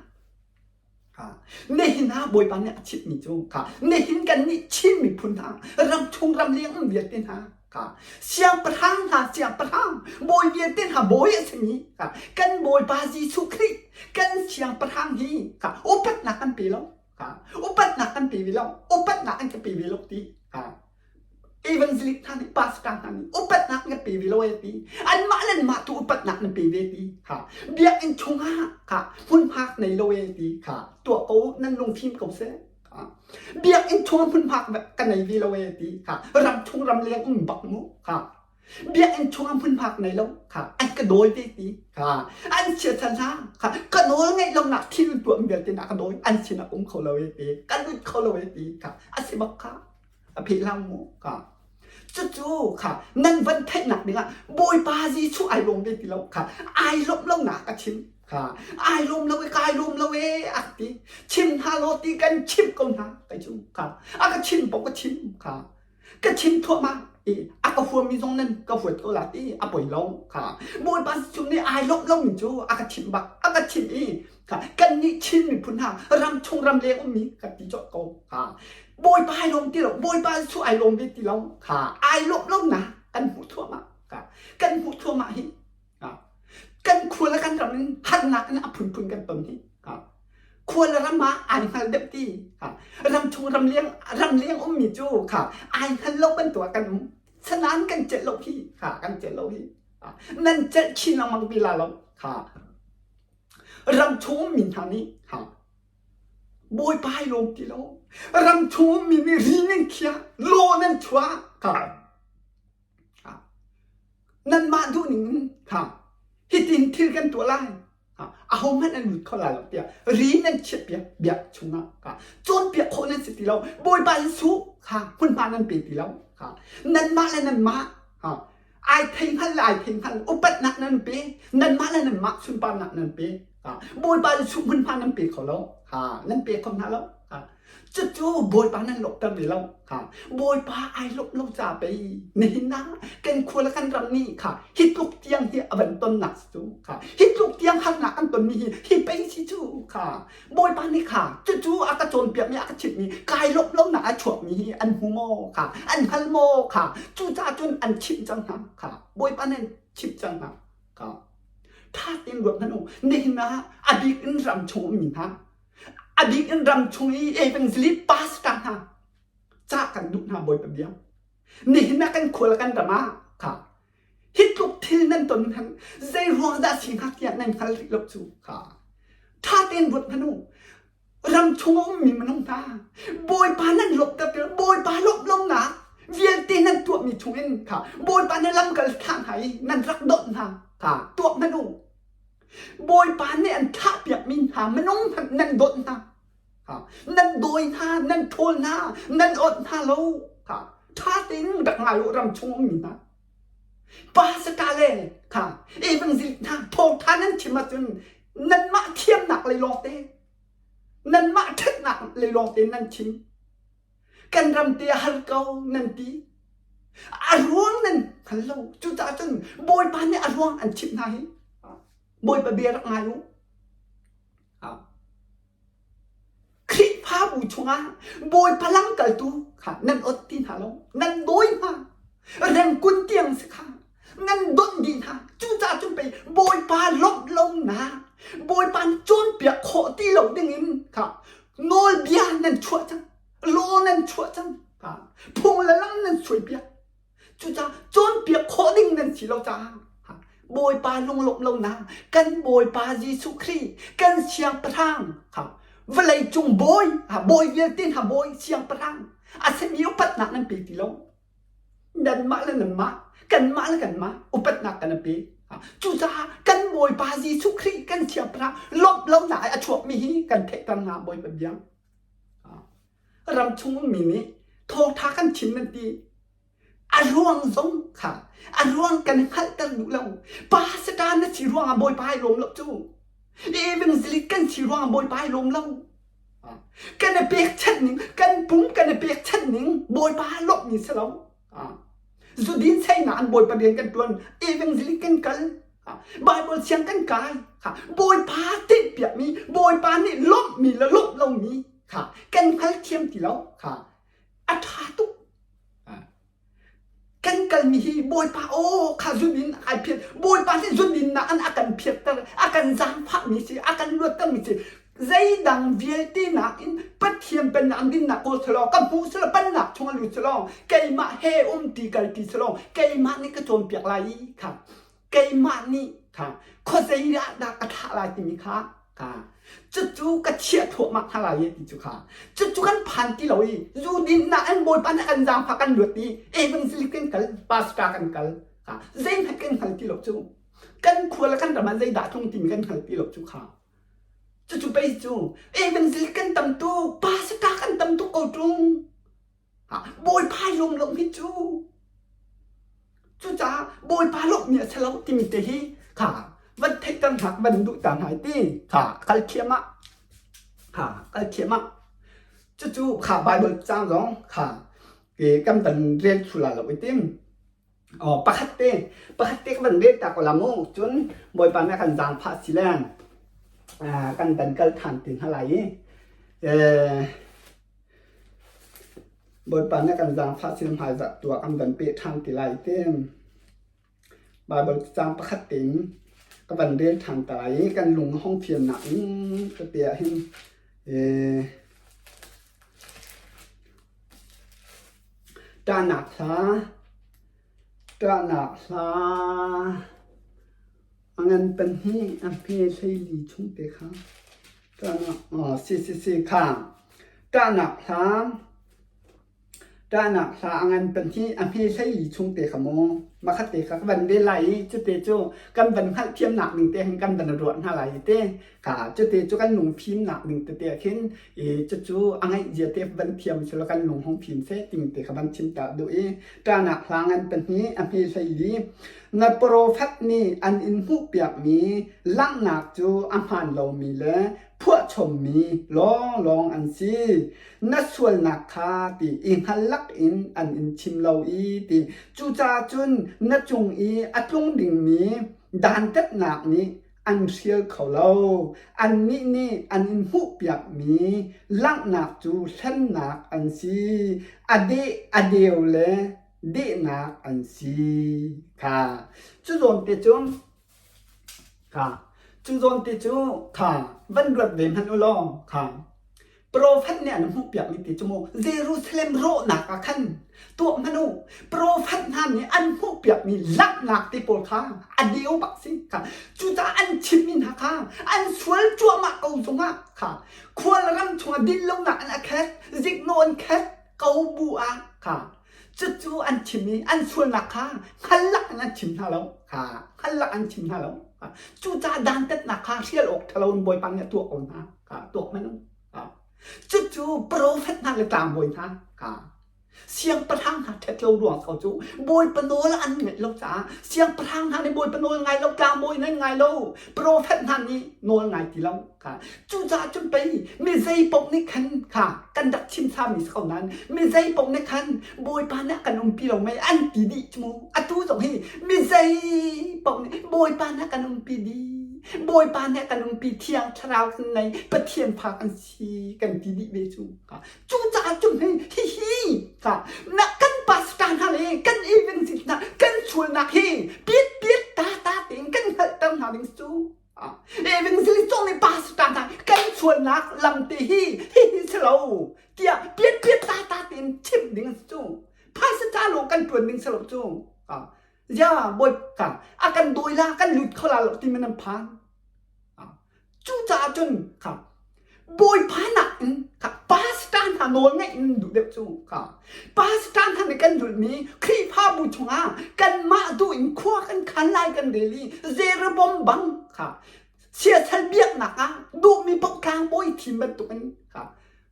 Nihin ah Bawipa nih a chimhmi cu kha nihin kannih Chin miphun hna ramchung ramleng um vialte hna kha siangpahrang hna siangpahrang bawi vialte hna bawi a simi kha kan Bawipa Jesuh Khrih kan siangpahrang hi kha upatnak kan pe lo kha upatnak kan pe ve lo upatnak an ka pe ve lo ti kha Evangelist hna nih pastor hna nih upatnak na pe ve lo e ti anmah le anmah tu upatnak na pe ve ti kha biakinn chungah kha hmunhmak nei lo e ti kha tuah ko nan lungfim ko seh biakinn chungah hmunhmak ka nei ve lo e ti kha ram chung ram leng um bak mu kha biakinn chungah hmunhmak nei lo kha an ka dawi ve ti kha an chiathan hna kha ka nawl ngeih lonak thil tuah vialte na ka dawi an sinah um kho lo e ti ka lut kho lo e ti kha a si bak kha a pheh hlah mu ka cucu kha nan van theihnak dingah Bawipa Jesuh ai lawm ve ti lo kha ai lawmh lo nak ka chim kha ai lawm lo e kai lawm lo e a ti chim hna law ti kan chimh ko hna kai cu kha a ka chim paoh ka chim kha ka chim thuahmah i a ka huammi zong nan ka huat ko la ti a poi lo kha Bawipa Jesuh nih ai lawmh lomi cu a ka chimh bak a ka chimh i Kannih Chin miphun hna ramchung ramleng ummi kan ti cawk ko. Bawipa ai lawm ti lo, Bawipa cu ai lawm ve ti lo. Ai lawmh lo na kan hmuh thuahmah. Kan hmuh thuahmah hi. Kan khua le kan ram in harnak in a phunphun kan ton hi. Khua le ram ah ai hngal deuh ti. Ram chung ram leng ram leng ummi cu kha ai hngal lo bantuk ah kan um. Sanan kan celh lo hi kha kan celh lo hi. Nan celh chin lengmang ti la lo kha. Ram chung ummi hna nih kha Bawipa ai lawm ti lo. Ram chung ummi nih ri nan khiah, law nan chuah kha. Nanmah duhning in kha hitin thil kan tuah lai. Ahohmanh an lut kho lai lo tiah ri nan chiahpiak biak chungah kha cawnpiak khawh nan si ti lo. Bawipa Jesuh kha hmunhma nan pe ti lo. Kha nanmah le nanmah kha ai thei hngal le ai thei hngal upatnak nan pe nanmah le nanmah sunparnak nan pe. Bawipa Jesuh hmunhma nan pe kho lo. Ha nan pe kho hna lo. Ha Cucu Bawipa nan lawmhter ve lo. Ha Bawipa ai lawmh lo ca pei nihin ah kan khua le kan ram nih kha hi tluk tiang hi a van tonnak si cu kha hi tluk tiang harnak kan tonmi hi hi pei si cu kha Bawipa nih kha cucu a ka cawnpiakmi a ka chimhmi kai lawmh lonak a chuakmi hi an hmu maw kha an hngal maw kha cucaah cun an chimh cang hna kha Bawipa nih an chimh cang hna kha ṭha tein ruat hmanh u nihin ah a bik in ram chung ummi hna A bik in ram chung i evangelist pastor hna cah kan duh hna Bawipa bia. Nihin ah kan khua le kan ram ah kha hi tluk thil nan ton han zei ruang dah si hnga tiah nan hngal rih lo cu kha ṭha tein ruat hmanh u. Ram chung a ummi minung hna Bawipa nan lawmhter ti Bawipa lawmh lonak vialte nan tuahmi chungin kha Bawipa na lamkal thlah hna i nan rak donh hna kha tuah hmanh u. Bawipa nih an thlahpiakmi hna minung hmanh nan dawt hna. Nan dawi hna, nan ṭhawl hna, nan awt hna lo. Ṭha tein rak ngai u ram chung ummi hna. Pastor le kha evangelist hna thawngṭha nan chim ahcun nanmah thiamnak lei lawngte, nanmah ṭhatnak lei lawngte nan chim. Kan ram te a har ko nan ti. A ruang nan hngal lo. Cucaah cun Bawipa nih a ruang an chimh hna hi. Bawipa bia rak ngai u. Khrihfabu chungah Bawipa lamkaltu kha nan ot ti hna lo. Nan dawi hna. Rengkun tiang si kha. Nan donh dih hna. Cucaah cun pei Bawipa lawmh lonak, Bawipa nih cawnpiak khawh ti lo dingin kha nawlbia nan chuah cang law nan chuah cang phung le lam nan suaipiak cucaah cawnpiak khawh ding nan si lo caah Bawipa lunglawmh lonak kan Bawipa Jesuh Khrih kan siangpahrang vawlei cung bawi bawi vialte hna bawi siangpahrang a simi upatnak nan pe ti lo Nanmah le nanmah, kanmah le kanmah upatnak kan pe. Cucaah kan Bawipa Jesuh Khrih kan siangpahrang lawmh lonak i a chuakmi hi kan theihter hna Bawipa bia. Ram chung ummi nih thawngṭha kan chim nan ti. A ruang zong kha a ruang kan hngalhter duh lo. Pastor na si ruangah Bawipa ai lawm lo cu. Evangelist kan si ruangah Bawipa ai lawm lo. Kan i pekchanh ning, kan pum kan i pekchanh ning Bawipa lawmhmi si lo. Zudin seinak an Bawipa rian kan ṭuan, evangelist kan kal, Bible siang kan kai. Bawipa tinhpiakmi, Bawipa nih lawmhmi le lawmh lomi kha kan hngalthiam ti lo. A ṭha tuk. Kan kalmi hi Bawipa aw kha zun in ai phiat. Bawipa nih zun in an a kan phiatter, a kan zaangfahmi si, a kan luattermi si. Zeidang vialte nakin Pathian pennak dinnak kawl selaw, ka hmu selaw, pennak chung a lut selaw, keimah he um ti kal ti selaw, keimah nih ka cawnpiak lai i kha keimah nih kha khuazei ah dah ka thlah lai timi kha kha cucu ka chiah thluahmah hna lai ti cu kha cucu kan phan ti lo i zu dinnak an bawipa nih kan zaangfah kan luat i evangelist kan kal pastor kan kal kha zeihmanh kan hngal ti lo cu kan khua le kan ram ah zeidah tlung timi kan hngal ti lo cu kha cucu pei cu evangelist kan tam tuk pastor kan tam tuk ko ṭung Bawipa lawm lo hi cu cucaah Bawipa lawmhmi a si lo timi te hi kha van theihter hna van duh ta hna ti kha kal thiam ah kha kal thiam ah cucu kha Bible cang zong kha kan van rel thlu la lo i tim Oh, pakhat te pakhat te ka van rel ta ko la mu cun Bawipa nih a kan zaangfah si le kan van kal than te hna lai i Bawipa nih kan zaangfah sin hmaizah tuah kan van peh ṭhan ti lai ti. Baibal caang pakhat tein. Ka van rel ṭhan ta i kan lung a hong fiannak in tete ah hin ṭahnak hla ṭahnak hla a ngan pahnih a hme 14 chung te kha ṭahnak si si si kha ṭahnak hla Ṭahnak hla a ngan pahnih a hme 14 chung te kha maw makhat te kha ka van rel lai i cute cu kan van hngalhthiamnak ning te hin kan van ruah hna lai i te kha cute cu kan lungfimnak ning tete ah khin i cucu a ngaih zia te van thiam selaw kan lung hung fim seh ting te kha van chim ta duh i ṭahnak hla ngan pahnih a hme 14 na profet nih an in hmuhpiakmi langhnak cu a hmaan lomi le phuahchommi lawnglawng an si. Na sualnak kha ti i hngal lakin an in chim lo i ti. Cucaah cun na cung i a tlung dingmi dantatnak nih an hrial kho lo. Annih nih an in hmuhpiakmi langhnak cu hlennak an si. A deh a deu le dehnak an si kha. Cu zawn te cu Kha cu zawn te cu kha van ruat ve hmanh u law kha profet nih an hmuhpiakmi ti cu mu Jerusalem rawhnak ah khan tuah hmanh u profet hna nih an hmuhpiakmi langhnak te pawl kha a deu bak si kha cucaah an chimmi hna kha an sual cuahmah ko zongah kha khual ram chungah dinlonak an a khet ziknawh an khet ko bu ah kha Cucu an chim i an sualnak kha hngal lak in an chim hna lo. Kha hngal lak an chim hna lo. Cucaah dantatnak kha hrial awk ṭhalo in Bawipa nih a tuah ko hna. Kha tuak hmanh u. Cucu profet hna le tlangbawi hna kha siangpahrang hna ṭhat lo ruang ko cu Bawipa nawl an ngaih lo caah siangpahrang hna nih Bawipa nawl ngai lo, tlangbawi nan ngai lo, profet hna nih nawl ngai ti lo. Kha cucaah cun pei mi zeipaoh nih khan kha kan rak chim sami si ko nain mi zeipaoh nih khan Bawipa nih a kan umpi lo mei an ti dih cu mu. Atu zong hi mi zeipaoh nih Bawipa nih a kan umpi dih. Bawipa nih a kan umpi Thiang Thlarau kan nei Pathian fa kan si kan ti dih ve cu. Cucaah cun hei hihi kha na kan pastor hna le kan evangelist hna kan sualnak hi piat piat ta ta tein kan hngalhter hna ding cu. Evangelist zong nih pastor hna kan sualnak lam te hi hihi si lo tiah piat piat ta ta tein chimh ding a si cu. Phaisa ca lawng kan ṭuan ding si lo cu. Ya bawi ka a kan dawi la kan lut kho la lo ti men an phan. Cucaah cun kha Bawipa nakin kha pastor hna nawl ngaih in duh deuh cu kha pastor hna nih kan zulhmi Khrihfabu chungah kanmah duh in khua kan khan lai kan rel i Jeroboam bang kha siasal biaknak ah duhmi paoh tlangbawi thim bantukin kha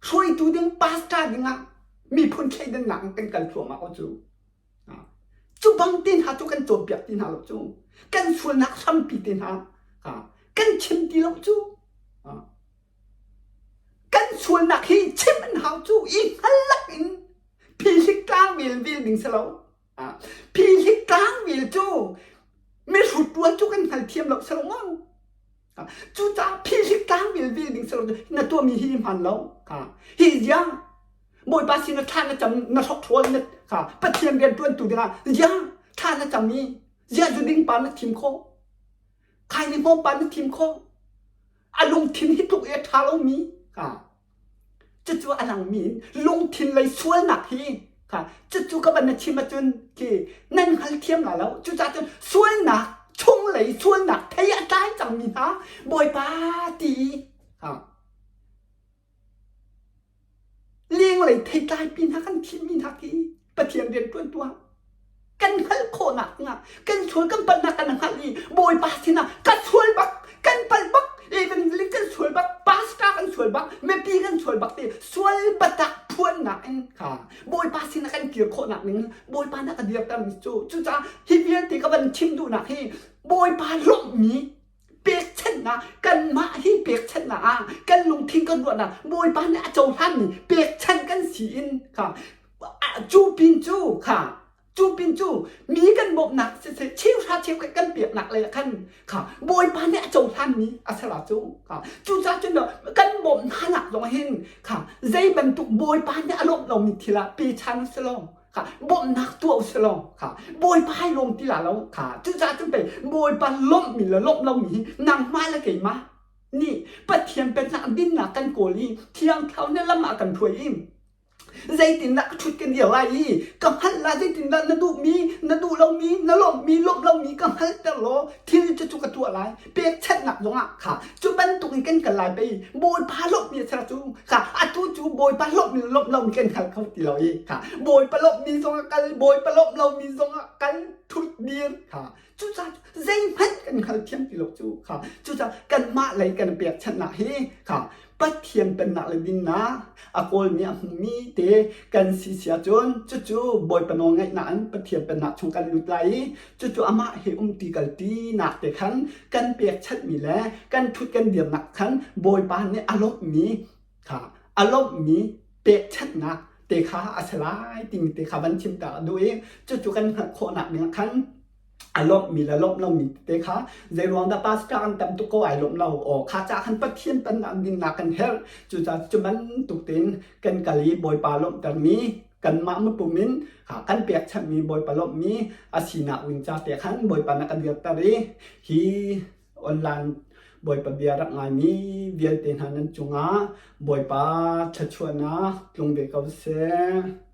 hruaitu ding pastor dingah miphun thleidannak in kan kal thluahmah ko cu. Cu bang te hna cu kan cawnpiak ti hna lo cu. Kan sualnak hrampi te hna kan chim ti lo cu. Kan sualnak hi chim an hau cu i hngal in phihlik tlang vel vel ding si lo. Phihlik tlang vel cu mihrut rual cu kan hngalthiam lo si lo ngau. Cucaah phihlik tlang vel vel ding si lo na tuahmi hi hmaan lo. Hi zia Bawipa sin ah thla na cam na hrokhrol na kha Pathian rian ṭuantu dingah zia thla na cam i zia zuding pa na thim khawh khaini hmawm pa na thim khawh a lungthin hi tluk i a ṭha lomi kha cucu a langmi in lungthin lei sualnak hi kha cucu ka van na chim ahcun khi nan hngalthiam la lo cucaah cun sualnak chunglei sualnak thei a tlai cangmi hna Bawipa ti ha Lenglei theitlaipi hna kan thimmi hna khi Pathian rianṭuan tuah kan hngalh khawhnak dingah kan sual kan palhnak kan hngalh i Bawipa sinah ka sual bak kan palh bak evangelist kan sual bak pastor kan sual bak mipi kan sual bak ti sual biatak phuannak in kha Bawipa sinah kan kir khawhnak ding Bawipa nih a ka dirter mi cu cucaah hi vialte ka van chim duhnak hi Bawipa lawmhmi pekchanhnak kanmah hi pekchanhnak ah kan lungthin kan ruahnak Bawipa nih a cohlanmi pekchanh kan si in kha cu pin cu kha cu pin cu mi kan bawmhnak siseh cheuhra cheukhat kan peknak lei ah khan kha Bawipa nih a cohlanmi a si la cu kha cucaah cun kan bawmh hna nak zong hin kha zei bantuk Bawipa nih a lawmh lomi thil ah pechan si lo. Kha bawmhnak tuah u sih law kha Bawipa hai lawm ti la lo kha cucaah cun pei Bawipa lawmhmi le lawmh lomi hi nangmah le keimah nih Pathian pennak dinnak kan kawl i Thiang Thlarau nih lam ah kan hruai i zeitindah ka ṭhut kan dir lai i ka hngalh la zeitindah na duhmi na duh lomi na lawmhmi lawmh lomi ka hngalhter law thil cucu ka tuah lai pekchanhnak zongah kha cu bantuk in kan kal lai pei Bawipa lawmhmi a si cu kha atu cu Bawipa lawmhmi le lawmh lomi kan hngal kho ti lo i kha Bawipa lawmhmi zongah kal Bawipa lawmh lomi zongah kal ṭhut dir kha cucaah zeihmanh kan hngal thiam ti lo cu kha cucaah kanmah lei kan pekchanhnak hi kha Pathian pennak le dinnak a kawlmi a hmumi te kan si si ahcun cucu Bawipa nawlngaihnak in Pathian pennak chung kan lut lai i cucu amah he umti kaltinak te khan kan pekchanhmi le kan ṭhut kan dirnak khan Bawipa nih a lawmhmi kha a lawmhmi pekchanhnak te kha a si lai timi te kha van chim ta a duh i cucu kan hngalh khawhnak ding khan a lawmhmi le lawmh lomi tete kha zeiruang dah pastor an tam tuk ko ai lawmh lo aw kha ca khan Pathian pennak dinnak kan herh cucaah cu bantuk tein kan kal i Bawipa lawmhtermi kanmah mupum in kan pekchanhmi Bawipa lawmhmi a sinak ding ca te khan Bawipa na kan dirter i hi online Bawipa bia rak ngaimi vialte hna nan cungah Bawipa thluachuahnak tlung ve ko seh.